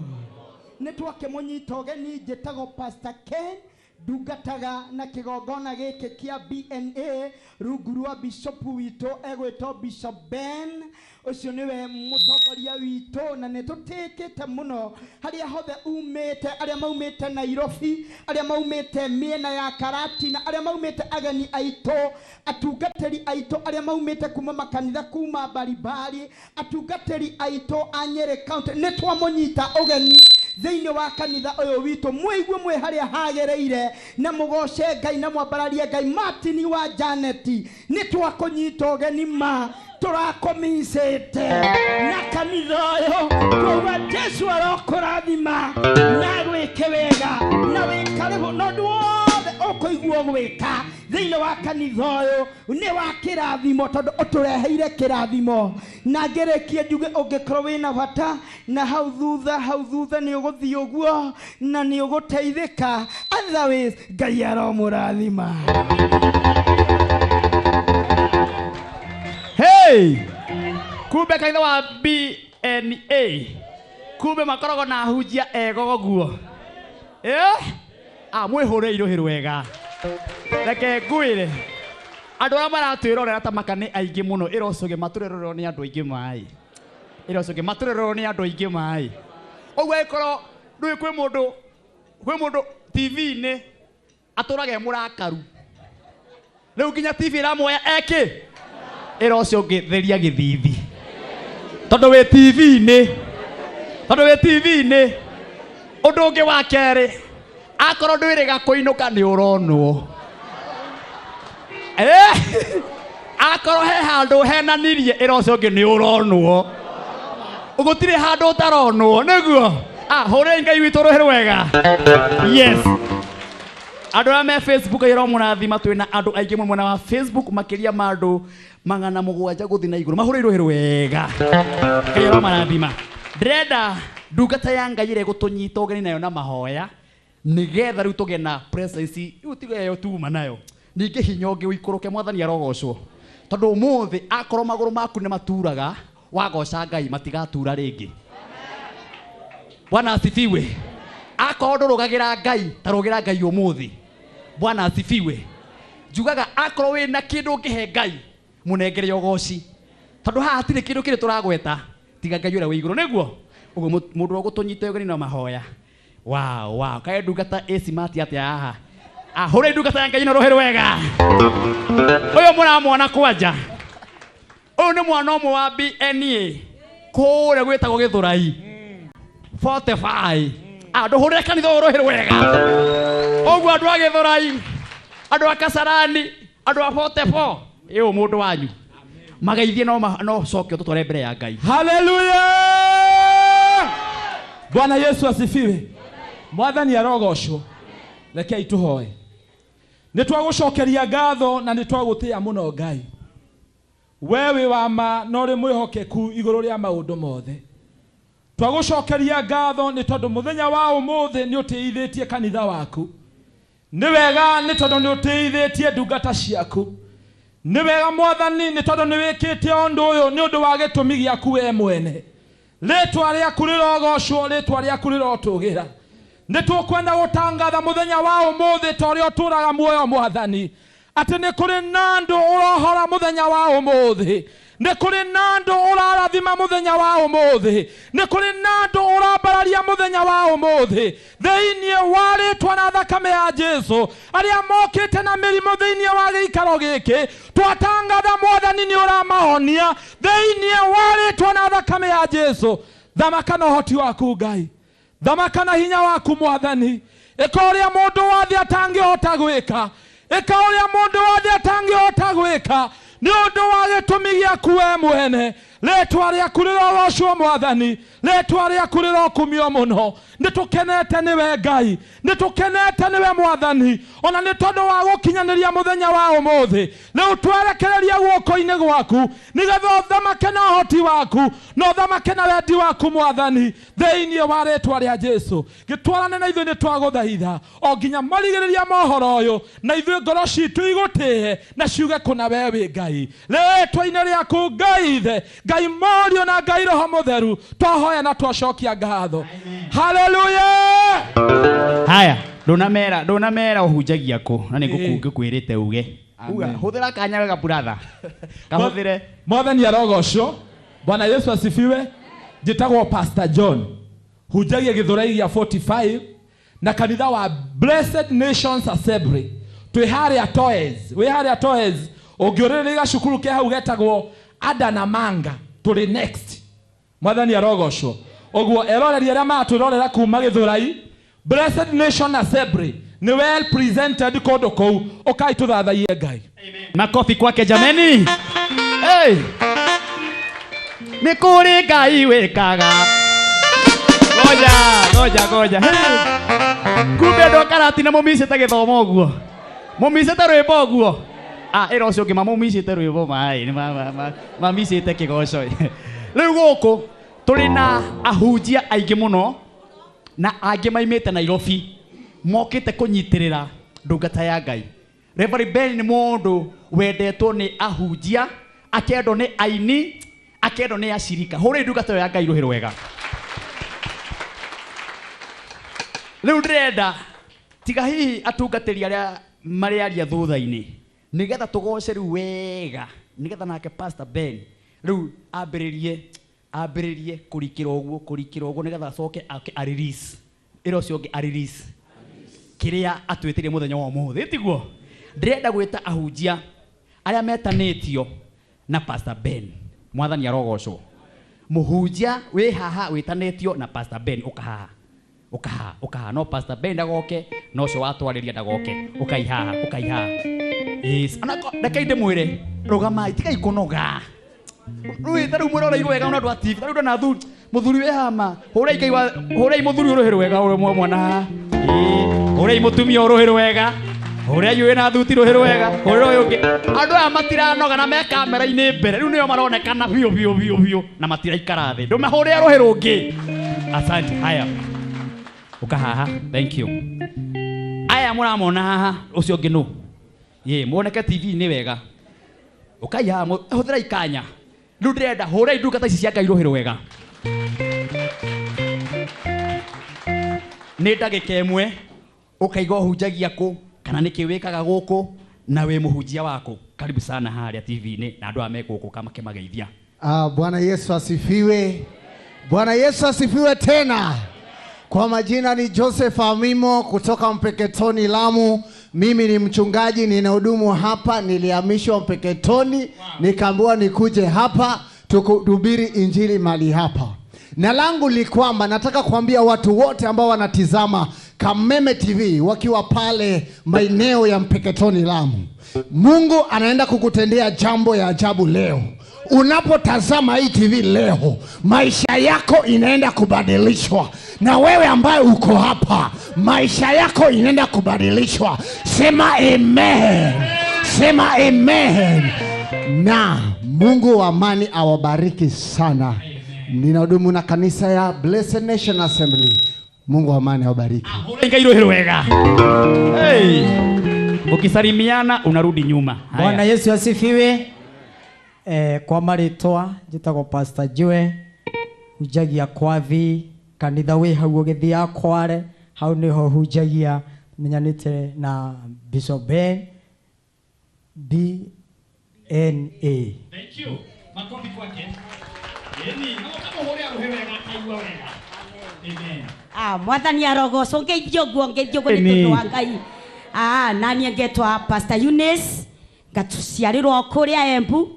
Nĩ twakĩmũnyita ũgeni, njĩtagwo Pastor Ken, ndungataga na kĩgongona gĩkĩ kĩa BNA rungu rwa bishop witũ egwĩtwo Bishop Ben. Ũcio nĩwe mũtongoria witũ na nĩ tũtĩkĩte mũno harĩa hothe umĩte, arĩa maumĩte Nairobi, arĩa maumĩte mĩena ya Karatina, arĩa maumĩte ageni aitũ, atungatĩri aitũ arĩa maumĩte kuma makanitha kuma mbalimbali, atungatĩri aitũ a Nyeri County, nĩ twamũnyita ũgeni thĩinĩ wa kanitha ũyũ witũ. Mũigue mwĩ harĩa hagĩrĩire na mũgoce Ngai na mwambararie Ngai. Martin wa Janet, nĩ twakũnyita ũgeni ma tũrakũmicĩte na kanitha ũyũ. Twauga Jesu arokũrathima na gwĩke wega na wĩ karibu na ũndũ wothe ũkũigua gwĩka thĩinĩ wa kanitha ũyũ nĩ wa kĩrathimo, tondũ ũtũreheire kĩrathimo. Na ngĩrĩkie njuge ũngĩkorwo wĩna bata na hau thutha, hau thutha nĩ ũgũthiĩ ũguo na nĩ ũgũteithĩka. Otherwise Ngai aromũrathima.
Hey! Kumbe kanitha wa BNA kumbe makoragwo na ahunjia ega ũguo. Mwĩhũre irũhĩ rwega. Reke ngwĩre andũ arĩa maratwĩrorera ta maka nĩ aingĩ mũno. Ĩra ũcio ũngĩ matũrerorerwo nĩ andũ aingĩ maĩ. Ĩra ũcio ũngĩ matũrerorerwo nĩ andũ aingĩ maĩ. Ũguo angĩkorwo ndũĩ kwĩ mũndũ TV-inĩ atũraga e mũrakaru, rĩu nginya TV ĩramuoya ekĩ. Ĩra ũcio ũngĩ theria gĩthithi, tondũ wĩ TV-inĩ, tondũ wĩ TV-inĩ. Ũndũ ũngĩ wa kerĩ, akorwo ndwĩrĩga kũinũka nĩ ũronwo. Akorwo he handũ henanirie, ĩra ũcio ũngĩ nĩ ũronwo. Gũtirĩ handũ ũtaronwo, nĩguo? Hũrĩrai Ngai witũ rũhĩ rwega. Yes. Andũ arĩa me Facebook ĩro mũrathima twĩna andũ aingĩ mũno mwena wa Facebook makĩria ma andũ 700 gũthiĩ na igũrũ mahũrĩirwo hĩrũ wega. Ngai ũromarathima. Ndĩrenda ndungata ya Ngai ĩrĩa ĩgũtũnyita ũgeni nayo na mahoya nĩgetha rĩu tũgĩe na presence rĩu tiga ĩyo tuma nayo ningĩ hinya ũngĩ ũikũrũke mwathani arogocwo tondũ ũmũthĩ akorwo magũrũ maku nĩ maturaga wagoca Ngai matigatura rĩngĩ. Bwana asifiwe. Akorwo ndũrũgagĩra Ngai tarũgĩra Ngai ũmũthĩ. Bwana asifiwe. Njugaga akorwo wĩna kĩndũ ũngĩhe Ngai mũnengere ũgoci tondũ haha hatirĩ kĩndũ kĩrĩ tũragweta tiga Ngai ũrĩa wĩ igũrũ nĩguo ũguo mũndũ wa gũtũnyita ũgeni na mahoya. Wow, wow. Kaĩ ndungata ĩ smart atĩa haha. Ahũre ndungata ya Ngai na rũhĩ rwega. Ũyũ mũramwona kwanja. Ũyũ nĩ mwana ũmwe wa BNA kũrĩa gwĩtagwo Gĩthũrai 45. Ndũhũrĩre kanitha ũyũ rũhĩ rwega. Ũguo andũ a Gĩthũrai, andũ a Kasarani, andũ a 44 ĩũ mũndũ wanyu mageithie no coke ũtũtware mbere ya Ngai.
Haleluya! Bwana Yesu asifiwe. Mwathani arogocwo. Rekei tũhoe. Nĩ twagũcokeria ngatho na nĩ twagũtĩĩa mũno Ngai. We wĩ wa ma na ũrĩ mwĩhokeku igũrũ rĩa maũndũ mothe. Twagũcokeria ngatho nĩ tondũ mũthenya wa ũmũthĩ nĩ ũtĩithĩtie kanitha waku. Nĩ wega nĩ tondũ nĩ ũtĩithĩtie ndungata ciaku. Nĩ wega mwathani nĩ tondũ nĩ wĩkĩte ũndũ ũyũ nĩ ũndũ wa gĩtũmi gĩaku we mwene. Rĩtwa rĩaku rĩrogocwo, rĩtwa rĩaku rĩrotũgĩra. Nĩ tũkwenda gũtangatha mũthenya wa ũmũthĩ ta ũrĩa ũtũraga muoyo mwathani atĩ nĩ kũrĩ na andũ ũrohora mũthenya wa ũmũthĩ, nĩ kũrĩ na andũ ũrarathima mũthenya wa ũmũthĩ, nĩ kũrĩ na andũ ũrambararia mũthenya wa ũmũthĩ thĩinĩ wa rĩtwa na thakame ya Jesu. Arĩa mokĩte na mĩrimũ thĩinĩ wa gĩikaro gĩkĩ twatangatha mwathani nĩ ũramahonia thĩinĩ wa rĩtwa na thakame ya Jesu. Thamaka na ũhoti waku Ngai, thamaka na hinya waku mwathani. Ĩka ũrĩa mũndũ wothe atangĩhota gwĩka, ĩka ũrĩa mũndũ wothe atangĩhota gwĩka nĩ ũndũ wa gĩtũmi gĩaku we mwene. Rĩtwa rĩaku rĩrogocwo mwathani, rĩtwa rĩaku rĩrokumio mũno. Nĩ tũkenete nĩwe Ngai, nĩ tũkenete nĩwe mwathani, ona nĩ tondũ wa gũkinyanĩria mũthenya wa ũmũthĩ. Rĩu twerekereria guoko-inĩ gwaku nĩgetha ũthamake na ũhoti waku na ũthamake na wendi waku mwathani thĩinĩ wa rĩtwa rĩa Jesu. Gĩtwarane na ithuĩ nĩ twagũthaitha o nginya marigĩrĩria mohoro ũyũ, na ithuĩ ngoro citũ igũtĩe na ciuge kũna we wĩ Ngai. Rĩtwa-inĩ rĩaku Ngai Ithe, Ngai Mũriũ na Ngai Roho Mũtheru twahoya na twacokia ngatho. Haleluya!
Haya, ndũnamera ũhunjagia kũ na nĩ ngũkwĩrĩte uge. Uga, hũthĩra kanya wega brother. Kahũthĩre.
Mwathani arogocwo. Bwana Yesu asifiwe. Njĩtagwo Pastor John. Hunjagia Gĩthũrai gĩa 45 na kanitha wa Blessed Nations Assembly. Twĩ harĩa Toes. Wĩ harĩa Toes. Ũngĩũrĩrĩria gacukuru ke hau getagwo Ada na Manga. Tũrĩ next. Mwathani arogocwo. Ũguo eroreri arĩa maratwĩrorera kuma Gĩthũrai, Blessed Nation Assembly ni well presented kũndũ kũu. Ũkai tũthathaiye Ngai.
Makofi kwake jameni. Hey! Nĩ kũrĩ Ngai wĩkaga. Ngoja, ngoja, ngoja. Hey! Kumbe andũ a Karatina mũmicĩte gĩthomo ũguo. Mũmicĩte rwĩmbo ũguo. Ĩra ũcio ũngĩ mamũmicĩte rwĩmbo maĩ, mamicĩte kĩgoco. Rĩu gũkũ tũrĩ na ahunjia aingĩ mũno na angĩ maimĩte Nairobi mokĩte kũnyitĩrĩra ndungata ya Ngai. Reverend Ben nĩ mũndũ wendetwo nĩ ahunjia, akendwo nĩ aini, akendwo nĩ acirika. Hũrĩi ndungata ĩyo ya Ngai rũhĩ rwega. Rĩu ndĩrenda tiga hihi atungatĩri arĩa marĩaria thutha-inĩ nĩgetha tũgoce rĩu wega, nĩgetha nake Pastor Ben rĩu ambĩrĩrie kũrikĩra ũguo nĩgetha acoke ake a release ĩra ũcio ũngĩ a release kĩrĩa atwĩtĩrie mũthenya wa ũmũthĩ, tiguo? Ndĩrenda gwĩta ahunjia arĩa metanĩtio na Pastor Ben. Mwathani arogocwo. Mũhunjia wĩ haha wĩtanĩtio na Pastor Ben, ũka haha, ũka haha. No Pastor Ben ndagoke, no ũcio watwarĩria ndagoke. Ũkai haha, ũkai haha. Yes. Reke ndĩmwĩre, rũgamai, tigai kũnoga. Rĩu ta rĩu mwĩroreirwo wega ona andũ a TV, ta rĩu ndona mũthuri wĩ hama, hũrai Ngai wa, hũrai mũthuri ũyũ rũhĩ rwega ũrĩa mwana haha. Hũrei mũtumia ũrũhĩ rwega. Hũrei wĩna thuti rũhĩ rwega. Hũrĩra ũyũ ũngĩ. Andũ aya matiranoga na me kamera-inĩ mbere. Rĩu nĩo maronekana biũ biũ biũ biũ na matiraikara thĩ. Ndũmahũrĩre rũhĩ rũngĩ. Asante. Haya. Ũka haha. Thank you. Aya mũramona haha ũcio ũngĩ nũ? Ye, muoneke TV-inĩ wega. Ũkai haha, hũthĩrai kanya. Rĩu ndĩrenda hũrei ndungata ici cia Ngai rũhĩ rwega. Nĩ ndagĩka ĩmwe ũkaiga ũhunjagia kũ kana nĩkĩ wĩkaga gũkũ na wĩ mũhunjia waku. Karibu sana harĩa TV-inĩ na andũ aya me gũkũ makĩmageithia.
Bwana Yesu asifiwe. Bwana Yesu asifiwe tena. Kwa majina ni Joseph Amimo kutoka Mpeketoni Lamu. Mimi ni mchungaji, ninahudumu hapa. Nilihamishwa Mpeketoni, nikaambiwa nikuje hapa tukuhubiri injili mali hapa. Na langu ni kwamba nataka kuambia watu wote ambao wanatizama Kameme TV wakiwa pale maeneo ya Mpeketoni Lamu, Mungu anaenda kukutendea jambo ya ajabu leo. Unapotazama hii TV leo, maisha yako inaenda kubadilishwa. Na wewe ambaye uko hapa, maisha yako inaenda kubadilishwa. Sema amen. Sema amen. Na Mungu wa amani awabariki sana. Ninahudumu na kanisa ya Blessed Nation Assembly. Mungu wa amani awabariki.
Hey. Ukisalimiana unarudi nyuma.
Bwana Yesu asifiwe. Kwa marĩtwa njĩtagwo Pastor Joe, hunjagia kwathi kanitha wĩ hau ũgĩthiaga Kware, hau nĩho hunjagia, menyanĩte na Bishop Ben BNA.
Thank you. Makofi kwake. Yeni, no kama hũrĩa rũhĩ wega aigua wega. Amen.
Mwathani arogocwo, ngeithio nguo, ngeithio nguo nĩ tondũ wa Ngai. Naniĩ ngetwa Pastor Eunice, ngatuciarĩrwo kũrĩa Embu,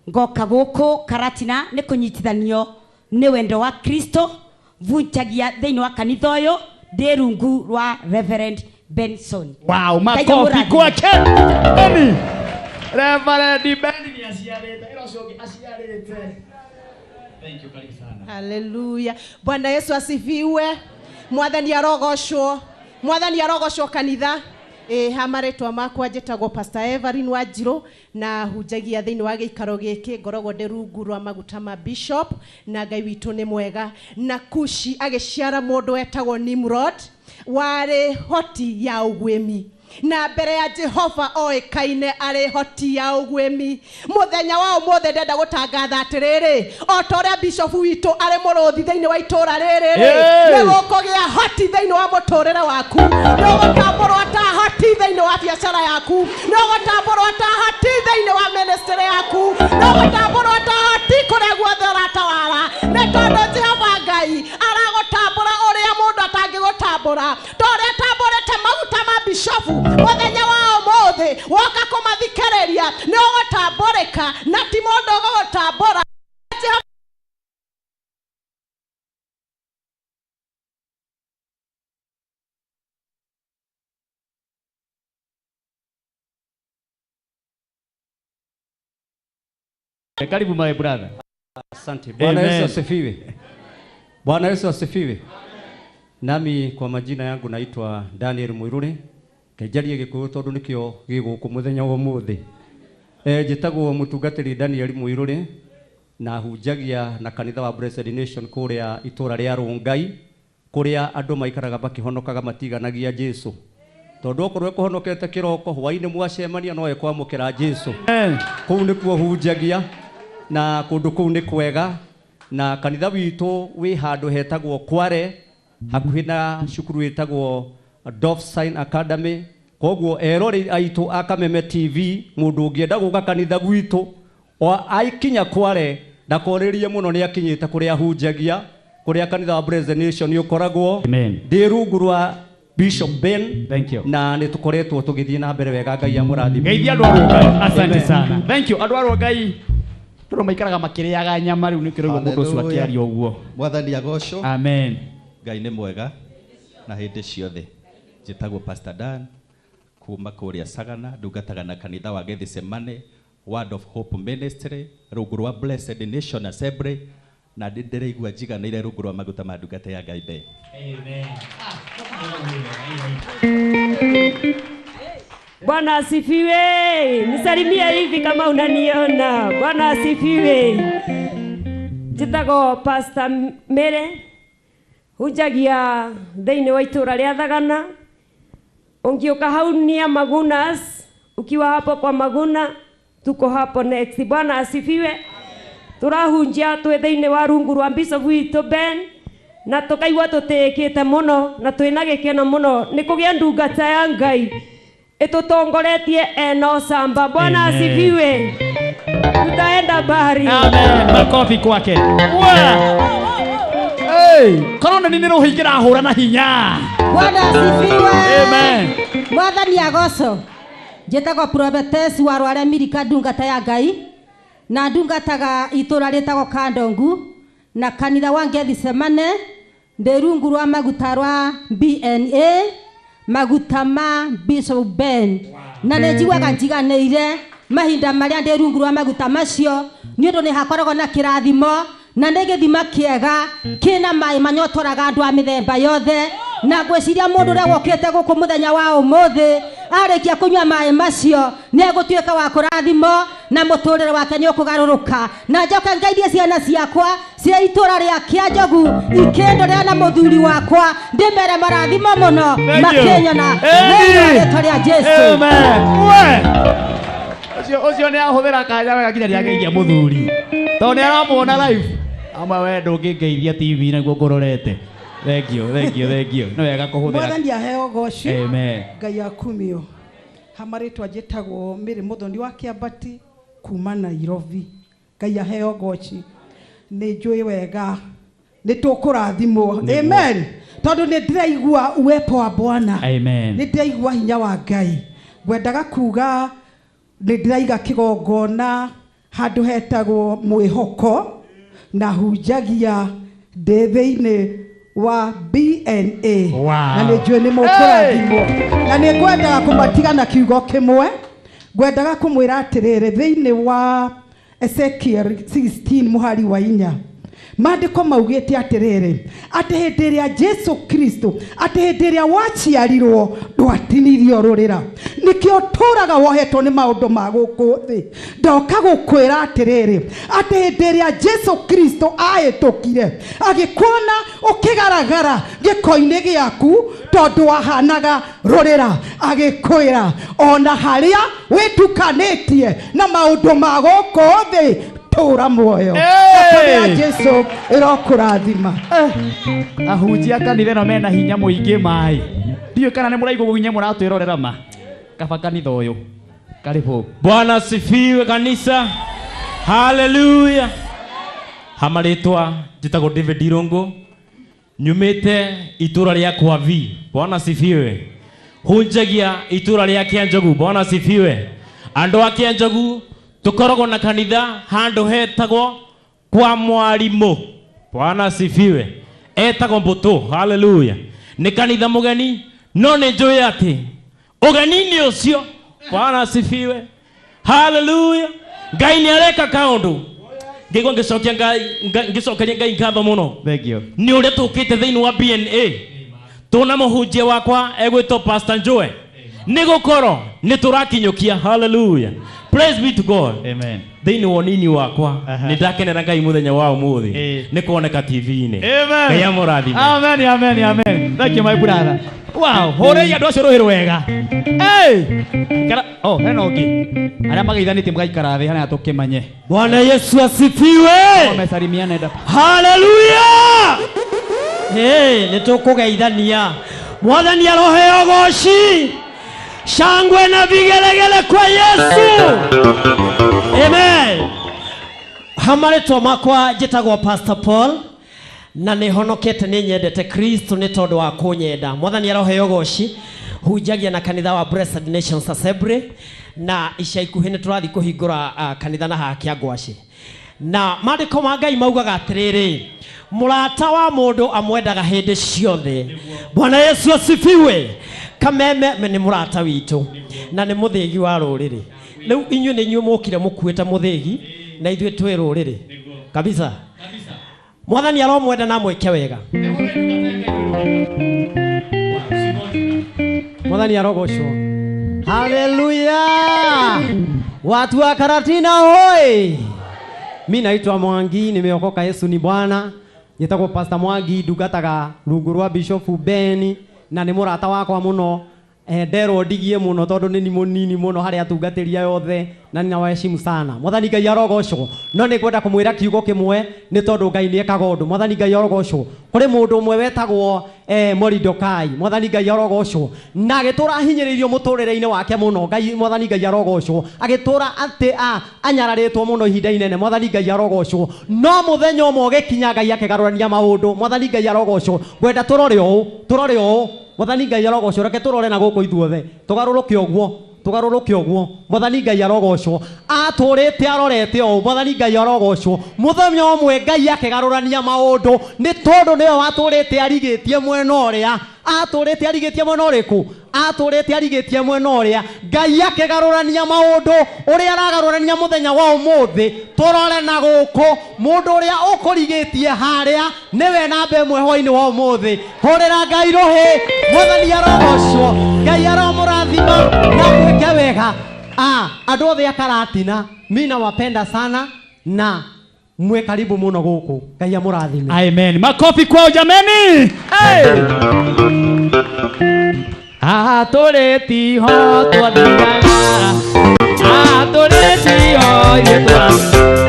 ngoka gũkũ Karatina nĩ kũnyitithanio nĩ wendo wa Kristo, vunjagia thĩinĩ wa kanitha ũyũ, ndĩ rungu rwa Reverend Benson.
Wow, makofi kwake. Eni. Reverend Ben ni aciarĩte, ĩra ũcio ũngĩ aciarĩte. Thank you, karibu sana.
Hallelujah. Bwana Yesu asifiwe. Mwathani arogocwo. Mwathani arogocwo kanitha. Ha marĩtwa makwa njĩtagwo Pastor Everin Wanjirũ na hunjagia thĩinĩ wa gĩikaro gĩkĩ, ngoragwo ndĩ rungu rwa maguta ma Bishop, na Ngai witũ nĩ mwega. Na Kushi agĩciara mũndũ wetagwo Nimrod, warĩ hoti ya ũguĩmi. Na mbere ya Jehova oĩkaine arĩ hoti ya ũguĩmi. Mũthenya wa ũmũthĩ ndenda gũtangatha atĩrĩrĩ, o ta ũrĩa Bishop witũ arĩ mũrũthi thĩinĩ wa itũũra rĩrĩ rĩ, nĩ gũkũgĩa hoti thĩinĩ wa mũtũrĩre waku, nĩ ũgũtambũrwo ta hoti thĩinĩ wa biacara yaku, nĩ ũgũtambũrwo ta hoti thĩinĩ wa ministry yaku, nĩ ũgũtambũrwo ta hoti kũrĩa guothe ũratawara, nĩ tondũ Jehova Ngai aragũtambũra ũrĩa mũndũ atangĩgũtambũra, ta ũrĩa atambũrĩte maguta ma Bishop mũthenya wa ũmũthĩ woka kũmathikĩrĩria, nĩ ũgũtambũrĩka na ti mũndũ ũgũgũtambũra.
Karibu my brother.
Asante. Bwana Yesu asifiwe. Bwana Yesu asifiwe. Nami kwa majina yangu naitwa Daniel Mwirure. Njarie Gĩkũyũ tondũ nĩkĩo gĩ gũkũ mũthenya wa ũmũthĩ. Njĩtagwo mũtungatĩri Daniel Mwirure na hunjagia na kanitha wa Blessed Nation kũrĩa itũũra rĩa Rũngai, kũrĩa andũ maikaraga makĩhonokaga matiganagia Jesu. Tondũ okorwo ekũhonokete kĩroko hwaĩ-inĩ mwacemania no ekwamũkĩra Jesu. Kũu nĩkuo hunjagia na kũndũ kũu nĩ kwega, na kanitha witũ wĩ handũ hetagwo Kware, hakuhĩ na cukuru ĩtagwo Dove Sign Academy. Koguo erori aitũ a Kameme TV, mũndũ ũngĩenda gũka kanitha gwitũ o aikinya Kware ndakorĩrie mũno nĩ akinyĩte kũrĩa hunjagia, kũrĩa kanitha wa Blessed Nation ũkoragwo. Ndĩ rungu rwa Bishop Ben.
Thank you.
Na nĩ tũkoretwo tũgĩthiĩ na mbere wega, Ngai amũrathime.
Ngeithia andũ a Rũngai. Asante sana. Thank you. Andũ a Rũngai tondũ maikaraga makĩrĩaga nyama rĩu nĩkĩo rĩu mũndũ ũcio akĩaria ũguo.
Mwathani agocwo.
Amen.
Ngai nĩ mwega na hĩndĩ ciothe. Njĩtagwo Pastor Dan kuma kũrĩa Sagana, ndungataga na kanitha wa Gethsemane Word of Hope Ministry rungu rwa Blessed Nation Assembly, na ndĩraigua njiganĩire rungu rwa maguta ma ndungata ya Ngai mbere.
Amen.
Bwana asifiwe. Nisalimie hivi kama unaniona. Bwana asifiwe. Njĩtagwo Pastor Mere. Hunjagia thĩinĩ wa itũũra rĩa Thagana. Ũngĩũka hau nia Magunas, ukiwa hapo kwa Maguna, tuko hapo next. Bwana asifiwe. Turahunjia twĩ thĩinĩ wa rungu rwa Bishop witũ Ben, na tũkaigua tũtĩĩkĩte mũno na twĩna gĩkeno mũno nĩ kũgĩa ndungata ya Ngai ĩtũtongoretie eno samba. Bwana asifiwe. Tutaenda bahari.
Amen. Makofi kwake. Hey, korona nĩ rũhĩ kĩrahũra na hinya.
Bwana asifiwe.
Amen.
Mwathani agocwo. Njĩtagwo Prophetess wa Rware Mirika, ndungata ya Ngai, na ndungataga itũra rĩtagwo Kandongu na kanitha wa Gethisemane, ndĩ rungu rwa maguta rwa BNA, maguta ma Bishop Ben. Na nĩ njiguaga njiganĩire mahinda marĩa ndĩ rungu rwa maguta macio, nĩ ũndũ nĩ hakoragwo na kĩrathimo na nĩ gĩthima kĩega kĩna maĩ manyotoraga andũ a mĩthemba yothe. Na ngwĩciria mũndũ ũrĩa wokĩte gũkũ mũthenya wa ũmũthĩ arĩkia kũnyua maĩ macio nĩ egũtuĩka wa kũrathimo na mũtũrĩre wake nĩ ũkũgarũrũka. Na njoke ngeithie ciana ciakwa cia itũra rĩa Kĩanjogu ikĩndorera na mũthuri wakwa, ndĩmere marathimo mũno makĩnyona thĩinĩ wa rĩtwa rĩa Jesũ.
Amen. Ũcio nĩ ahũthĩra kanya wega nginya nĩageithia mũthuri, tondũ nĩ aramuona live. Ama we ndũngĩngeithia TV nĩguo ngũrorete. Thank you, thank you, thank you. Nĩ wega kũhũthĩra.
Mwathani aheo goci.
Amen.
Ngai akumio. Hamarĩtwa njĩtagwo Mary Mũthoni wa Kĩambati kuma Nairobi. Ngai aheo goci. Nĩ njũĩ wega nĩ tũkũrathimwo. Amen. Tondũ nĩ ndĩraigua uwepo wa Bwana.
Amen.
Nĩ ndĩraigua hinya wa Ngai. Ngwendaga kuga nĩ ndĩraiga kĩgongona handũ hetagwo Mwĩhoko, na hunjagia ndĩ thĩinĩ wa BNA.
Wow.
Na nĩ njũĩ nĩ mũkũrathimwo. Na nĩ ngwendaga kũmatiga na kiugo kĩmwe. Ngwendaga kũmwĩra atĩrĩrĩ, thĩinĩ wa Ezekiel 16 mũhari wa 4, maandĩko maugĩte atĩrĩrĩ, atĩ hĩndĩ ĩrĩa Jesu Kristo, atĩ hĩndĩ ĩrĩa waciarirwo ndwatinirio rũrĩra. Nĩkĩo ũtũraga wohetwo nĩ maũndũ ma gũkũ thĩ. Ndoka gũkwĩra atĩrĩrĩ, atĩ hĩndĩ ĩrĩa Jesu Kristo ahĩtũkire agĩkuona ũkĩgaragara gĩko-inĩ gĩaku tondũ wahanaga rũrĩra, agĩkwĩra ona harĩa wĩtukanĩtie na maũndũ ma gũkũ thĩ, tũra muoyo. Thakame ya Jesu ĩrokũrathima.
Ahunjia kanitha ĩno mena hinya mũingĩ maĩ. Ndiũĩ kana nĩ mũraigua ũguo inyuĩ mũratwĩrorera ma. Kaba kanitha ũyũ. Karibu.
Bwana asifiwe kanisa. Haleluya. Hamarĩtwa njĩtagwo David Irũngũ, nyumĩte itũra rĩa Kwavi. Bwana asifiwe. Hunjagia itũra rĩa Kĩanjogu. Bwana asifiwe. Andũ a Kĩanjogu tukoragwo na kanitha handũ hetagwo kwa mwarimu. Bwana asifiwe. Etagwo Mbũtũ. Haleluya. Nĩ kanitha mũgeni, no nĩ njũĩ atĩ ũgeni-inĩ ũcio, Bwana asifiwe. Haleluya. Ngai nĩ areka kaũndũ. Ngĩigua ngĩcokia Ngai, ngĩcokeria Ngai ngatho mũno.
Thank you.
Nĩ ũrĩa tũkĩte thĩinĩ wa BNA. Tũna mũhunjia wakwa egwĩtwo Pastor Njoe. Nĩ gũkorwo nĩ tũrakinyũkia. Haleluya. Praise be to God.
Amen.
Thĩinĩ wa ũnini wakwa nĩ ndakenera Ngai mũthenya wa ũmũthĩ nĩ kuoneka TV-inĩ.
Amen.
Ngai amũrathime.
Amen, amen, amen. Thank you my brother. Wow, hũrei andũ acio rũhĩ rwega. Hey! Kara, oh, hena ũngĩ. Arĩa mageithanĩtie mũgaikara thĩ harĩa tũkĩmanye.
Bwana Yesu asifiwe.
Wamesalimiana enda.
Haleluya. Hey, nĩ tũkũgeithania. Mwathani aroheo goci. Shangwe na vigelegele kwa Yesu. Amen. Hamarĩtwa makwa njĩtagwo Pastor Paul, na nĩ honokete nĩ nyendete Kristo nĩ tondũ wa kũnyenda. Mwathani aroheo goci. Hunjagia na kanitha wa Blessed Nations Assembly, na ica ikuhĩ nĩ tũrathiĩ kũhingũra kanitha na haha Kĩangwaci. Na maandĩko ma Ngai maugaga atĩrĩrĩ, mũrata wa mũndũ amwendaga hĩndĩ ciothe. Bwana Yesu asifiwe. Kameme nĩ mũrata witũ na nĩ mũthĩgi wa rũrĩrĩ. Rĩu inyuĩ nĩ inyuĩ mũkire mũkuĩte mũthĩgi na ithuĩ twĩ rũrĩrĩ kabisa. Mwathani aromwenda na amwĩke wega. Mwathani arogocwo.
Haleluya! Watu wa Karatina hoi! Mi naitwa Mwangi, nimeokoka, Yesu ni Bwana. Njĩtagwo Pastor Mwangi, ndungataga rungu rwa Bishop Ben na nĩ mũrata wakwa mũno. Nderwo ndigie mũno tondũ nĩ mũnini mũno harĩ atungatĩri aya othe na ninawaheshimu sana. Mwathani Ngai arogocwo. No nĩ ngwenda kũmwĩra kiugo kĩmwe nĩ tondũ Ngai nĩ ekaga ũndũ. Mwathani Ngai arogocwo. Kũrĩ mũndũ ũmwe wetagwo Moridokai. Mwathani Ngai arogocwo. Na agĩtũra ahinyĩrĩirio mũtũrĩre-inĩ wake mũno. Ngai Mwathani Ngai arogocwo. Agĩtũra atĩ anyararĩtwo mũno ihinda inene. Mwathani Ngai arogocwo. No mũthenya ũmwe ũgĩkinya Ngai akĩgarũrania maũndũ. Mwathani Ngai arogocwo. Ngwenda tũrore ũũ, tũrore ũũ. Mwathani Ngai arogocwo. Reke tũrore na gũkũ ithuothe. Tũgarũrũke ũguo. Tũgarũrũke ũguo. Mwathani Ngai arogocwo. Atũrĩte arorete ũũ. Mwathani Ngai arogocwo. Mũthenya ũmwe Ngai akĩgarũrania maũndũ nĩ tondũ nĩwe watũrĩte arigĩtie mwena ũrĩa. Atũrĩte arigĩtie mwena ũrĩkũ? Atũrĩte arigĩtie mwena ũrĩa. Ngai akĩgarũrania maũndũ ũrĩa aragarũrania mũthenya wa ũmũthĩ. Tũrore na gũkũ. Mũndũ ũrĩa ũkũrigĩtie harĩa nĩwe namba ĩmwe hwainĩ wa ũmũthĩ. Hũrĩra Ngai rũhĩ. Mwathani arogocwo. Ngai aromũrathima na mwĩke wega. Andũ othe a Karatina, mi nawapenda sana na mwe karibu mũno gũkũ. Ngai amũrathime.
Amen. Makofi kwao jameni. Hey! Atũrĩti ho twathiaga, atũrĩti ho ithuĩ twathiaga,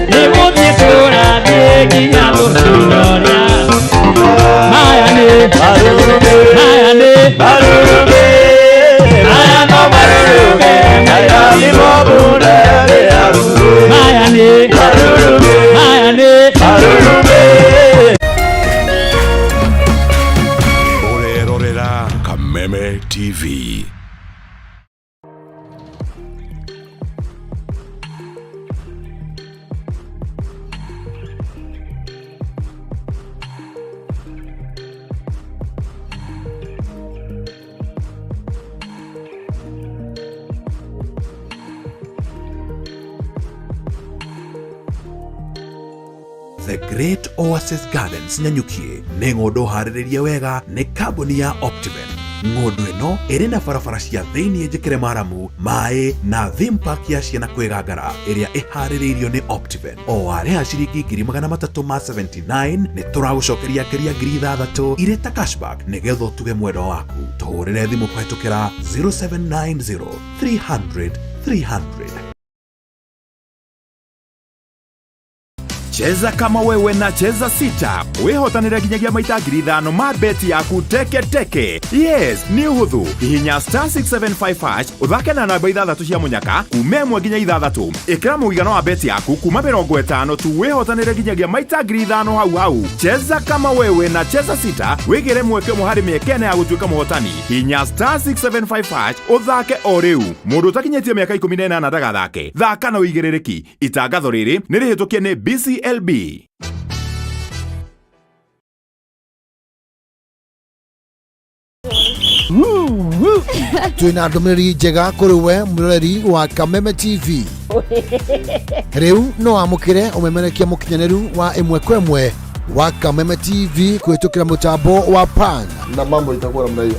nĩ gũthiĩ tũrathiĩ nginya tũkinya. Maya nĩ maya nĩ maya no marũrũme, maya nĩ maya nĩ maya nĩ.
Ũrerorera Kameme TV.
The Great Oasis Gardens Nanyuki nĩ ng'ũndũ harĩrĩrie wega nĩ kambuni ya Optiven. Ng'ũndũ ĩno ĩrĩ na barabara cia thĩiniĩ njĩkĩre maramu, maĩ na theme park ya ciana kwĩgangara ĩrĩa ĩharĩrĩirio nĩ Optiven. O warĩha ciringi 379 nĩ tũragũcokeria ngeria 6,000 irĩ ta cashback nĩgetha ũtuge mwendwa waku. Tũhũrĩre thimũ kũhetũkĩra 0790 300 300.
Cheza kama wewe na Cheza Sita wihotanire nginyagia maita 5,000 ma beti yaku teke teke. Yes, nĩ ũhũthũ. Hihinya star 675 hash ũthake na namba 6 cia mũnyaka kuma 1 nginya 6. Ĩkĩra mũigana wa beti yaku kuma 50 tu wihotanire nginyagia maita 5,000 hau hau. Cheza kama wewe na Cheza Sita wigire mweke ũmwe harĩ mĩeke ĩna ya gũtuĩka mũhotani. Hihinya star 675 hash ũthake o rĩu. Mũndũ ũtakinyĩtie mĩaka 18 ndagathake. Thaka na ũigĩrĩrĩki. Itangatho rĩrĩ nĩ rĩhĩtũkie nĩ BCLB.
Twina ndũmĩrĩri njega kũrĩ we mũroreri wa Kameme TV. Rĩu no amũkĩre ũmemerekia mũkinyanĩru wa ĩmwe kwa ĩmwe wa Kameme TV kũhĩtũkĩra mũtambo wa Pan
na mambo itakuwa namna hiyo.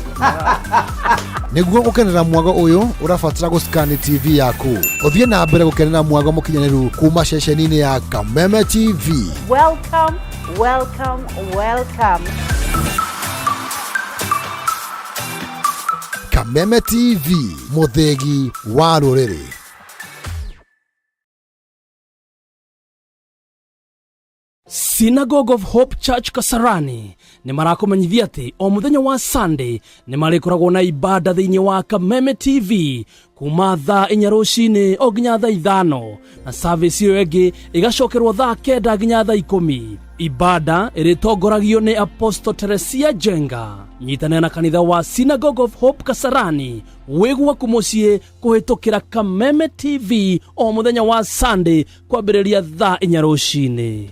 Nĩguo gũkenera mwago ũyũ ũrabatara gũscan TV yaku. Ũthiĩ na mbere gũkenera mwago mũkinyanĩru kuma ceceni-inĩ ya Kameme TV.
Welcome, welcome, welcome.
Kameme TV, mũthĩgi wa rũrĩrĩ.
Synagogue of Hope Church Kasarani nĩ marakũmenyithia atĩ o mũthenya wa Sunday nĩ marĩkoragwo na ibada thĩinĩ wa Kameme TV kuma thaa 4 rũcinĩ o nginya thaa 5 na service ĩyo ĩngĩ ĩgacokerwo thaa 9 nginya thaa 10. Ibada ĩrĩtongoragio nĩ Apostle Teresia Jenga. Nyitanĩra na kanitha wa Synagogue of Hope Kasarani wĩ gwaku mũciĩ kũhĩtũkĩra Kameme TV o mũthenya wa Sunday kwambĩrĩria thaa 4 rũcinĩ.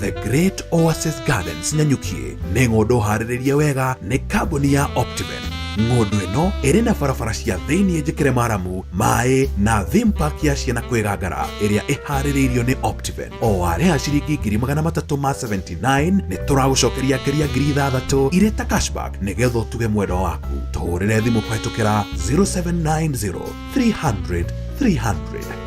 The Great Oasis Gardens Nanyuki nĩ ng'ũndũ harĩrĩrie wega nĩ kambuni ya Optiven. Ng'ũndũ ĩno ĩrĩ na barabara cia thĩinĩ njĩkĩre maramu, maĩ na theme park ya ciana kwĩgangara ĩrĩa ĩharĩrĩirio nĩ Optiven. O warĩha ciringi 379 nĩ tũragũcokeria ngeria 6,000 irĩ ta cashback nĩgetha ũtuge mwendwa waku. Tũhũrĩre thimũ kũhetũkĩra 0790 300 300.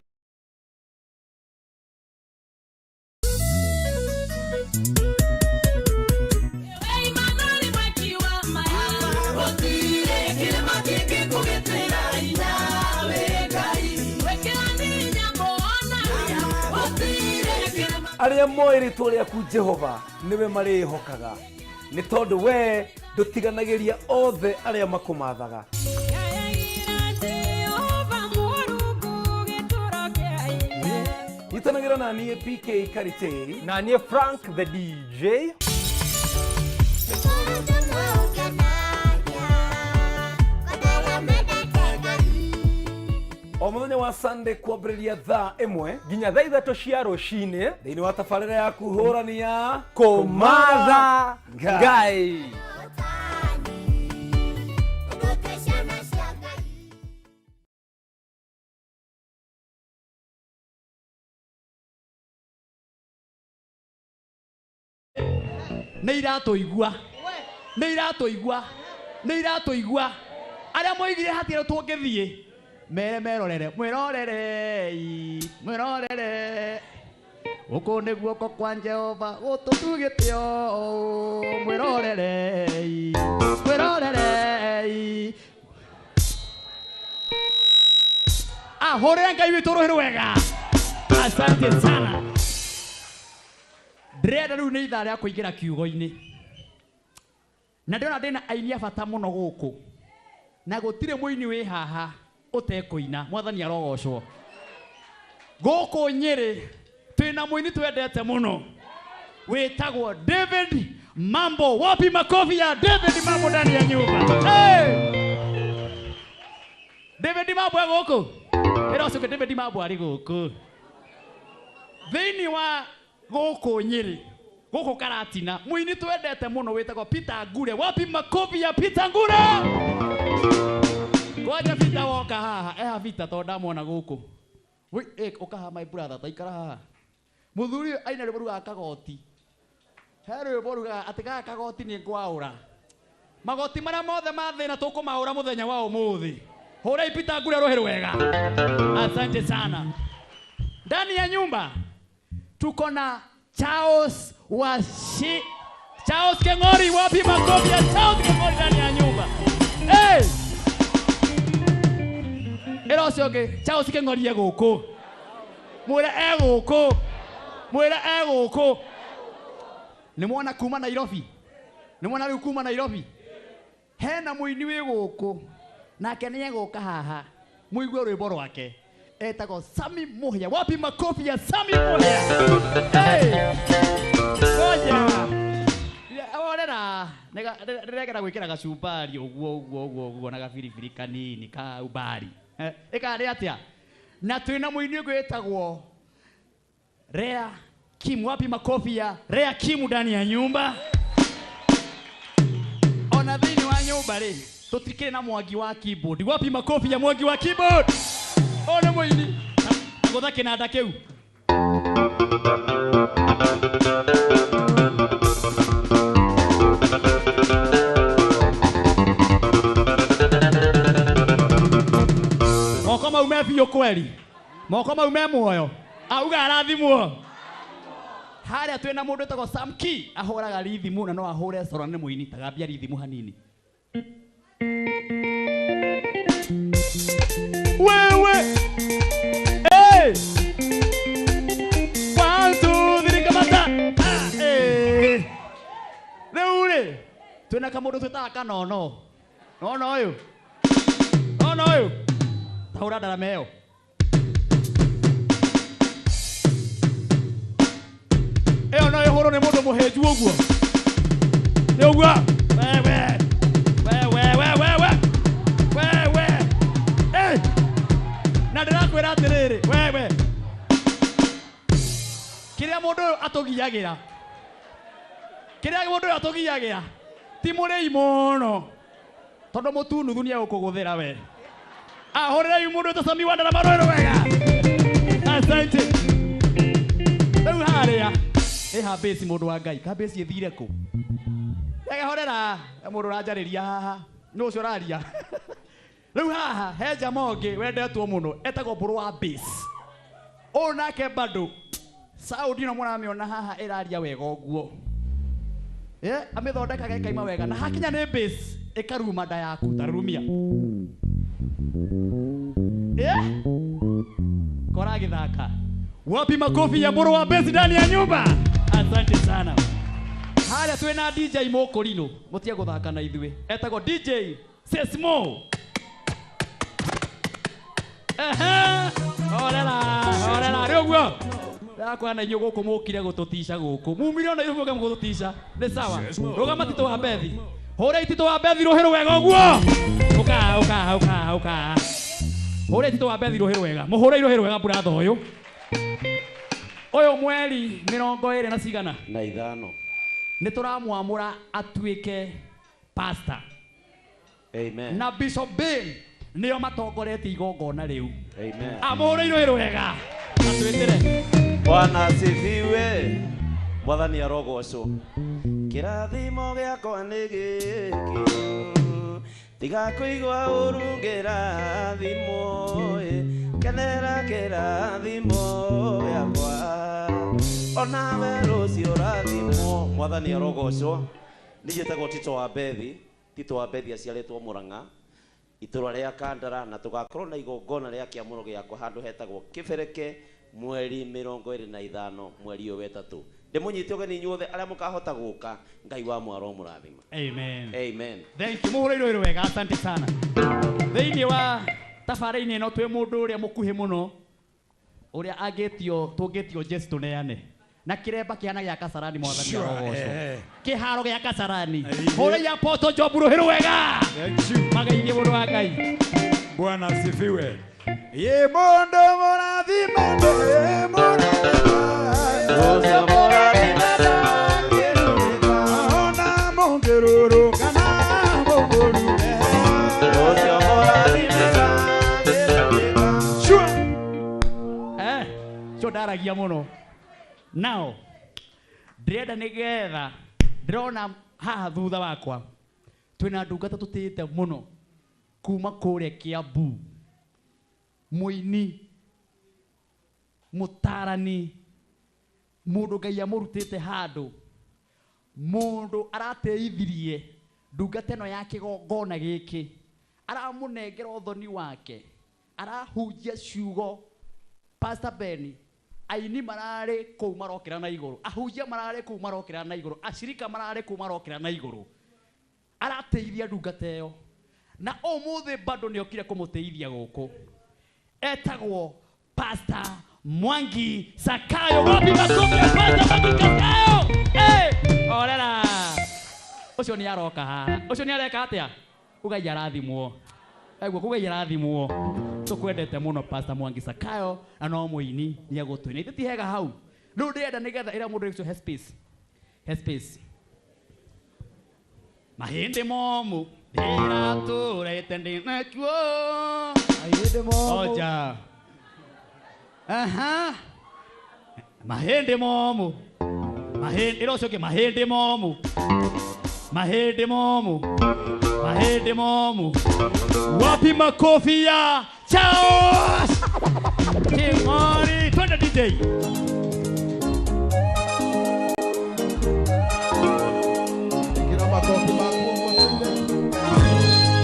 Arĩa moĩ rĩtwa rĩaku Jehova nĩwe marĩĩhokaga, nĩ tondũ we ndũtiganagĩria othe arĩa makũmathaga. Nyitanagĩra na niĩ PK Karitei
na niĩ Frank the DJ.
O mũthenya wa Sunday kwambĩrĩria thaa 1
nginya thaa 3 cia rũcinĩ
thĩinĩ wa tabarĩra ya kũhũrania
Kũmatha Ngai.
Nĩ iratũigua, nĩ iratũigua, nĩ iratũigua. Arĩa moigire hatirĩ tũngĩthiĩ mere merorere, mwĩrorerei, mwĩrorere. Gũkũ nĩ guoko kwa Jehova gũtũtugĩte ũũ, mwĩrorerei, mwĩrorerei. Ahũrĩra Ngai witũ rũhĩ rwega. Asante sana. Ndĩrenda rĩu nĩ ithaa rĩa kũingĩra kiugo-inĩ, na ndĩrona ndĩna aini a bata mũno gũkũ, na gũtirĩ mũini wĩ haha ũtekũina. Mwathani arogocwo. Gũkũ Nyĩrĩ twĩna mũini twendete mũno wĩtagwo David Mambo. Wapi makofi ya David Mambo ndani ya nyumba? Hey! David Mambo e gũkũ? Ĩra ũcoke David Mambo arĩ gũkũ thĩinĩ wa gũkũ Nyĩrĩ, gũkũ Karatina, mũini twendete mũno wĩtagwo Peter Ngure. Wapi makofi ya Peter Ngure? Kwanja Peter woka haha, eha Peter tondũ ndamwona gũkũ. Ũka haha my brother, taikara haha. Mũthuri ũyũ aina rwĩmbo rugaga kagoti. He rwĩmbo rugaga atĩ gaka kagoti nĩ ngwaũra. Magoti marĩa mothe ma thĩna tũkũmaũra mũthenya wa ũmũthĩ. Hũrai Peter Ngure rũhĩ rwega. Asante sana. Ndani ya nyumba tuko na Charles Washi, Charles Keng'ori. Wapi makofi ya Charles Keng'ori ndani ya nyumba? Hey! Ĩra ũcio ũngĩ Charles Keng'ori e gũkũ. Mwĩre e gũkũ. Mwĩre e gũkũ. Nĩ mwona kuma Nairobi? Nĩ mwona rĩu kuma Nairobi? Hena mũini wĩ gũkũ nake nĩ egũka haha mũigue rwĩmbo rwake. Etagwo Sami Muhia. Wapi makofi ya Sami Muhia? Hey! Ngoja. Orera, ndĩregera gwĩkĩra gacumbari ũguo ũguo ũguo ũguo na gabiribiri kanini ka umbari. Ĩkarĩ atĩa? Na twĩna mũini ũngĩ wĩtagwo Rea Kim. Wapi makofi ya Rea Kim ndani ya nyumba? Ona thĩinĩ wa nyũmba rĩ, tũtikĩrĩ na Mwangi wa keyboard. Wapi makofi ya Mwangi wa keyboard? Ona mũini agũtha kĩnanda kĩu. Moko mau me biũ kweri, moko mau me muoyo, auga arathimwo. Harĩa twĩna mũndũ wĩtagwo Sam Key, ahũraga rithimu na no ahũre coro, nĩ mũini. Tagambia rithimu hanini. Wewe. Hey! 1 2 3 kamata. Eh. Rĩu rĩ, twĩna kamũndũ twĩtaga Kanono. Nono ũyũ. Nono ũyũ. Tahũra ndarama ĩyo. Ĩyo no ĩhũrwo nĩ mũndũ mũhĩnju ũguo. Nĩ ũguo. Wewe. Wewe wewe wewe. Wewe. Eh. Na ndĩrakwĩra atĩrĩrĩ, wewe. Kĩrĩa mũndũ ũyũ atũgiagĩra Kĩrĩa mũndũ ũyũ atũgiagĩra ti mũrĩi mũno tondũ mũtunuthu nĩ egũkũgũthĩra we. Ahũrĩrai mũndũ wĩtwo Sami Wandara marũĩrũ wega. Asante. Rĩu harĩa ĩha base mũndũ wa Ngai, ka base ĩthire kũ? Reke horera mũndũ ũranjarĩria haha, nũ ũcio ũraria? Rĩu haha he jama ũngĩ wendetwo mũno etagwo Mbũrũ wa base. Ũyũ nake bado sound ĩno mũramĩona haha ĩraria wega ũguo. Amĩthondekaga ĩkaima wega na hakinya nĩ base ĩkaruma nda yaku ta rurumia. Kora agĩthaka. Wapi makofi ya Mbũrũ wa base ndani ya nyumba? Asante sana. Harĩa twĩna DJ Mũkũrinũ, mũtige gũthaka na ithuĩ. Etagwo DJ Sesmo. Ehe, horera, horera, rĩu ũguo. Ndakwa na inyuĩ gũkũ mũkire gũtũtica gũkũ. Mumire ona inyuĩ mũke gũtũtica. Nĩ sawa. Rũgama Tito wa Bethi. Hũra Tito wa Bethi rũhĩ rwega ũguo. Ũka, ũka, ũka, ũka. Hũra Tito wa Bethi rũhĩ rwega. Mũhũre rũhĩ rwega buratha ũyũ. Ũyũ mweri 25 na cigana?
Na ithano.
Nĩ tũramwamũra atuĩke pastor.
Amen.
Na Bishop Ben nĩo matongoretie igongona rĩu.
Amen.
Amũhũrĩirwo rũhĩ rwega. Atwĩtĩre.
Bwana asifiwe. Mwathani arogocwo. Kĩrathimo gĩakwa nĩ gĩkĩ, tiga kũigua ũru ngĩrathimwo, kenera kĩrathimo gĩakwa, onawe rũciũ ũrathimwo. Mwathani arogocwo. Niĩ njĩtagwo Tito wa Bethi. Tito wa Bethi aciarĩtwo Mũrang'a, itũra rĩa Kandara, na tũgakorwo na igongona rĩa kĩamũro gĩakwa handũ hetagwo Kĩbereke mweri 25 mweri ũyũ wetatũ. Ndĩmũnyite ũgeni inyuothe arĩa mũkahota gũka. Ngai wa mwaro mũrathima.
Amen.
Amen.
Thank you. Mũhũrĩirwo rũhĩ rwega, asante sana. Thĩinĩ wa tabarĩ-inĩ ĩno twĩ mũndũ ũrĩa mũkuhĩ mũno ũrĩa angĩtio tũngĩtio Jesu tũneane na kĩremba kĩhana gĩa Kasarani. Mwathani arogocwo. Kĩharo gĩa Kasarani. Hũrĩi Apostle Job rũhĩ rwega. Mageithie mũndũ wa Ngai.
Bwana asifiwe. Ye mũndũ mũrathime, ye mũndũ mũrathime, ona mũngĩrũrũ kana mũngũrũme.
Ũcio mũrathime.
Cio ndaragia mũno. Nao ndĩrenda nĩgetha ndĩrona haha thutha wakwa twĩna ndungata tũtĩĩte mũno kuma kũrĩa Kiambu. Mũini, mũtarani, mũndũ Ngai amũrutĩte handũ, mũndũ arateithirie ndungata ĩno ya kĩgongona gĩkĩ, aramũnengera ũthoni wake, arahunjia ciugo. Pastor Benny, aini mararĩ kũu marokĩra na igũrũ, ahunjia mararĩ kũu marokĩra na igũrũ, acirika mararĩ kũu marokĩra na igũrũ. Arateithia ndungata ĩyo, na ũmũthĩ bado nĩokire kũmũteithia gũkũ. Etagwo Pastor Mwangi Sakayo. Wapi makofi ya Pastor Mwangi Sakayo? Orera. Ũcio nĩ aroka haha. Ũcio nĩ areka atĩa? Ugai arathimwo. Eguo kugai arathimwo. Tũkwendete mũno Pastor Mwangi Sakayo, na no mũini nĩ egũtũina. Ithe ti hega hau. Rĩu ndĩrenda nĩgetha ĩra mũndũ ũcio he space. He space. Mahĩndĩ momũ ndĩratũrĩte ndĩnakuo.
Mahĩndĩ momũ.
Oja. Aha. Mahĩndĩ momũ. Mahĩndĩ ĩra ũcio ũngĩ mahĩndĩ momũ. Mahĩndĩ momũ. Mahĩndĩ momũ. Wapi makofi ya Charles King'ori? Twende DJ.
Ĩkĩra makofi maku ũguo twende.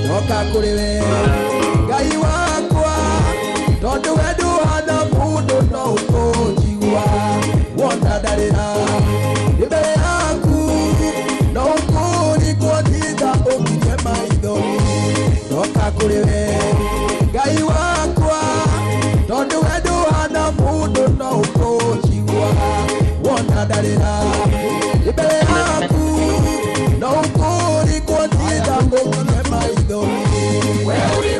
Ndoka kũrĩ we Ngai wakwa, tondũ we ndũhana mũndũ no ũkũnjigua. Wona ndarĩra ndĩ mbere yaku, no ũkũringwo tiga ũkirie maitho. Ndoka kũrĩ we Ngai wakwa, tondũ we ndũhana mũndũ no ũkũnjigua. Wona ndarĩra ndĩ mbere yaku, no ũkũringwo tiga ũkirie maitho. We ũrĩ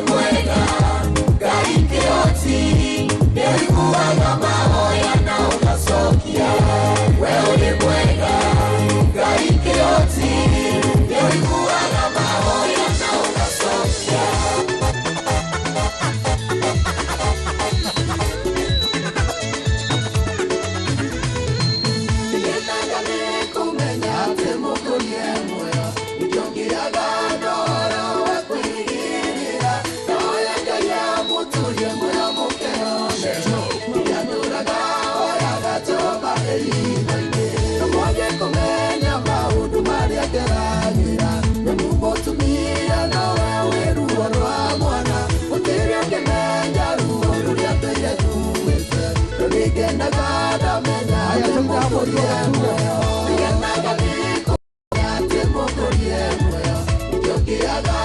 Nĩngenaga ndamenya atĩ Mũkũri e muoyo. Nĩngenaga nĩ kũmenya atĩ Mũkũri e muoyo. Nĩkĩo ngĩaga